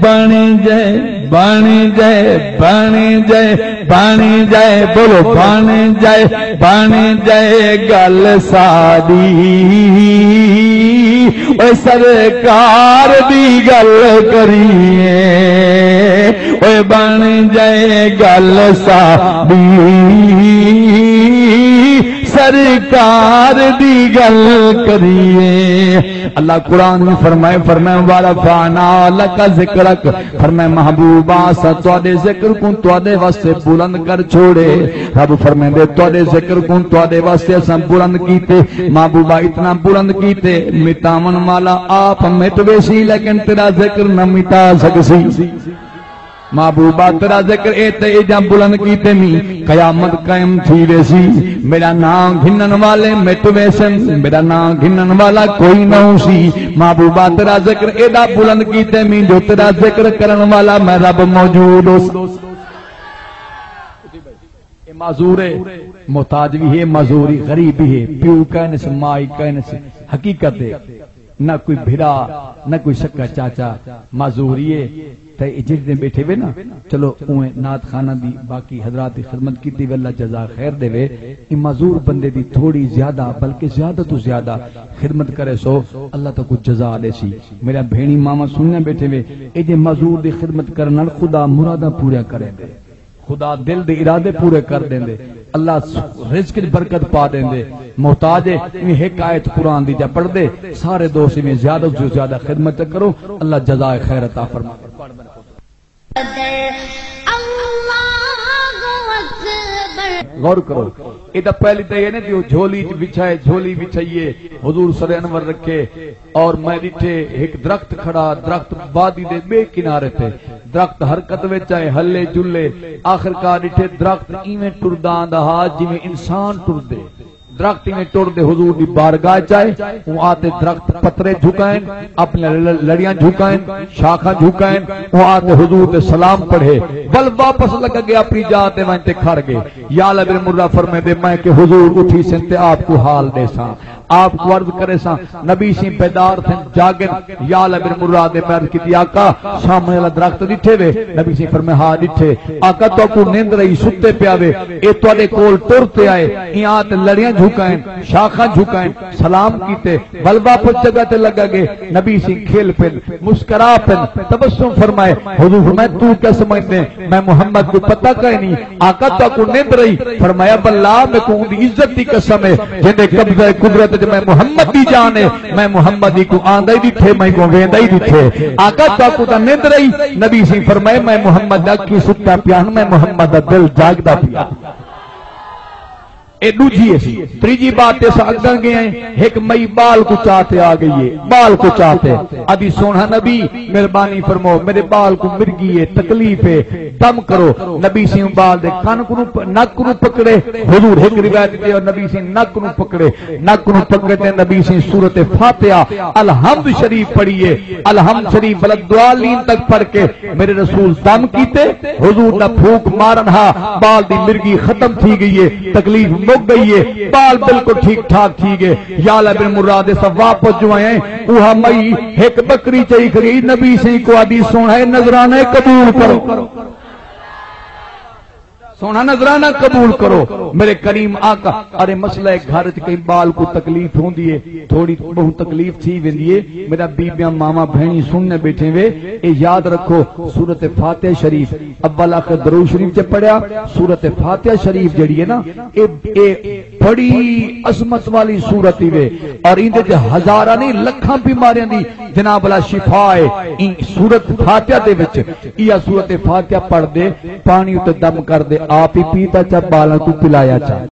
بݨ جائے، بݨ جائے، بݨ جائے، بݨ جائے، بولو، بݨ جائے، بݨ جائے ڳل ساݙی، اوئے سرکار دی ڳل کریے، اوئے بݨ جائے ڳل ساݙی، سرکار دی ڳل کریے۔ اللہ قرآن میں فرمائے، فرمائے، "ورفعنا لک ذکرک"، فرمائے، "محبوبا، اساں تہاݙے ذکر کوں تہاݙے واسطے بلند کر چھوڑے۔" رب فرمیندے، "تہاݙے ذکر کوں تہاݙے واسطے اساں بلند کیتے۔" محبوبا، اتنا بلند کیتے، مٹاوݨ والا آپ مٹ ویسی، لیکن تیرا ذکر نہ مٹا سڳسی۔ محبوبا، تیرا ذکر اے تے ایجا بلند کیتے می، قیامت قائم تھی ویسی۔ میرا ناں گھنن والے مٹ ویسن، میرا ناں گھنن والا کوئی نہ ہوسی۔ محبوبا، تیرا ذکر ایڈا بلند کیتے می، جو تیرا ذکر کرن والا میں رب موجود ہوساں۔ اے معذور ہے، محتاج بھی ہے، معذوری غریب بھی ہے، پیو کائنس، مائی کائنس، حقیقت ہے۔ نہ کوئی بھرا، نہ کوئی سکا چاچا، معذوری ہے۔ تے اے جڑے بیٹھے وے نا، چلو اوہ نعت خانہ دی، باقی حضرات دی خدمت کیتی وے، اللہ جزا خیر دے وے۔ اے معذور بندے دی تھوڑی زیادہ، بلکہ زیادہ تو زیادہ خدمت کرے سو، اللہ تاں کچھ جزا دے سی۔ میرا بھینی ماما سنیا بیٹھے وے، اے جے معذور دی خدمت کرن نال خدا مراداں پوریاں کرے دے۔ خدا دل دے ارادے پورے کر ݙیندے، اللہ رزق وچ برکت پا ݙیندے۔ محتاج ہے، ایویں ہک آیت قرآن دی جا پڑھ دے، سارے دوست ایویں زیادہ توں زیادہ خدمت کرو، اللہ جزائے خیر عطا فرماوے۔ اللہ اکبر۔ غور کرو، اے تاں پہلی تاں اے نے جو جھولی وچ وچھائے، جھولی وچھائیے، حضور سر انور رکھے، اور میں ݙٹھے ہک درخت کھڑا، درخت وادی دے ٻئے کنارے تے، درخت حرکت وچ آئے، ہلے جلے، آخر کار ݙٹھے درخت ایویں ٹردا آندا ہا جیویں انسان ٹردے۔ درخت ایویں ٹردے حضور دی بارگاہ چ آئے، اوں آ تے درخت پترے جھکائن، اپݨیاں ل-، لڑیاں جھکائن، شاخاں جھکائن، اوں آ تے حضور تے سلام پڑھے، ول واپس لڳا ڳئے اپݨی جاہ تے ونڄ تے کھڑ ڳئے۔ یعلہ بن مرہ فرمیندے، میں کہ حضور اٹھیسن تے آپ کوں حال ݙیساں۔ آپ کوں عرض کریساں، نبی سئیں بیدار تھن، جاڳن۔ یعلہ بن مرہ دے میں عرض کیتی، آقا، سامݨے والا درخت ݙٹھے وے؟ نبی سئیں فرمایا، ہا ݙٹھے۔ آقا، تہاکوں نندر آئی، ستے پیا وے، اے تہاݙے کول ٹر تے آئے، ایں آ تے لڑیاں جھکائن، شاخاں جھکائن، سلام کیتے، ول واپس جگہ تے لڳا ڳئے۔ نبی سئیں کھل پن، مسکرا پن، تبسم فرمائے۔ حضور فرمایا، توں کیا سمجھدیں؟ میں محمد کوں پتہ کائنی۔ آقا، تہاکوں نندر آئی؟ فرمایا، واللہ، میکوں اوندی عزت دی قسم ہے، جیندے قبضہ قدرت وچ میں محمد دی جان ہے، میں محمد دی کوں آندا ہی ݙٹھے، میں کوں ویندا ہی ݙٹھے۔ آقا، تہاکوں تاں نندر آئی؟ نبی سئیں فرمائے، میں محمد دا اکھیں ستا پیا ہاں، میں محمد دا دل جاڳدا پیا۔ اے ݙوجھی ہے سی۔ تریجھی بات تے اساں اڳاں ڳئے ہیں، ہک مئی ٻال کوں چا تے آ ڳئی ہے، ٻال کوں چا تے۔ آدھی، سوہݨا نبی، مہربانی فرماؤ، میݙے ٻال کوں مرگی ہے، تکلیف ہے، دم کرو۔ نبی سئیں ٻال دے کن کنوں پ-، نک کنوں پکڑے۔ حضور ہک روایت تے نبی سئیں نک کنوں پکڑے، نک کنوں پکڑے تے نبی سئیں سورت فاتحہ الحمد شریف پڑھی ہے۔ الحمد شریف ولد الضالین تک پڑھ کے میرے رسول دم کیتے، حضور دا پھوک مارن ہا، ٻال دی مرگی ختم تھی ڳئی ہے، تکلیف مک ڳئی ہے، ٻال بالکل ٹھیک ٹھاک تھی ڳئے۔ یعلہ بن مرہ دے سب واپس جو آئے ہیں، اوہا مئی ہک ٻکری چئی کھڑی، نبی سئیں کوں آدھی، سوہݨا اے نذرانہ قبول کرو۔ سوہݨا نذرانہ قبول کرو میرے کریم آقا۔ ارے مسئلہ ہے، گھر وچ کہیں ٻال کوں تکلیف ہوندی ہے، تھوڑی ٻہوں تکلیف تھی ویندی ہے۔ میرا بیبیاں، ماواں، بھینیں سنݨے بیٹھے وے، اے یاد رکھو، سورت فاتحہ شریف، اول آخر درود شریف چ پڑھیا، سورت فاتحہ شریف جیڑھی ہے نا، اے، اے بڑی عظمت والی سورت ہی وے، اور ایندے وچ ہزاراں نہیں، لکھاں بیماریاں دی جناب والا شفا ہے۔ ایں سورت فاتحہ دے وچ، ایہا سورت فاتحہ پڑھ دے، پاݨی اتے دم کر دے، آپ ہی پیتا چا، ٻالاں کوں پلایا چا۔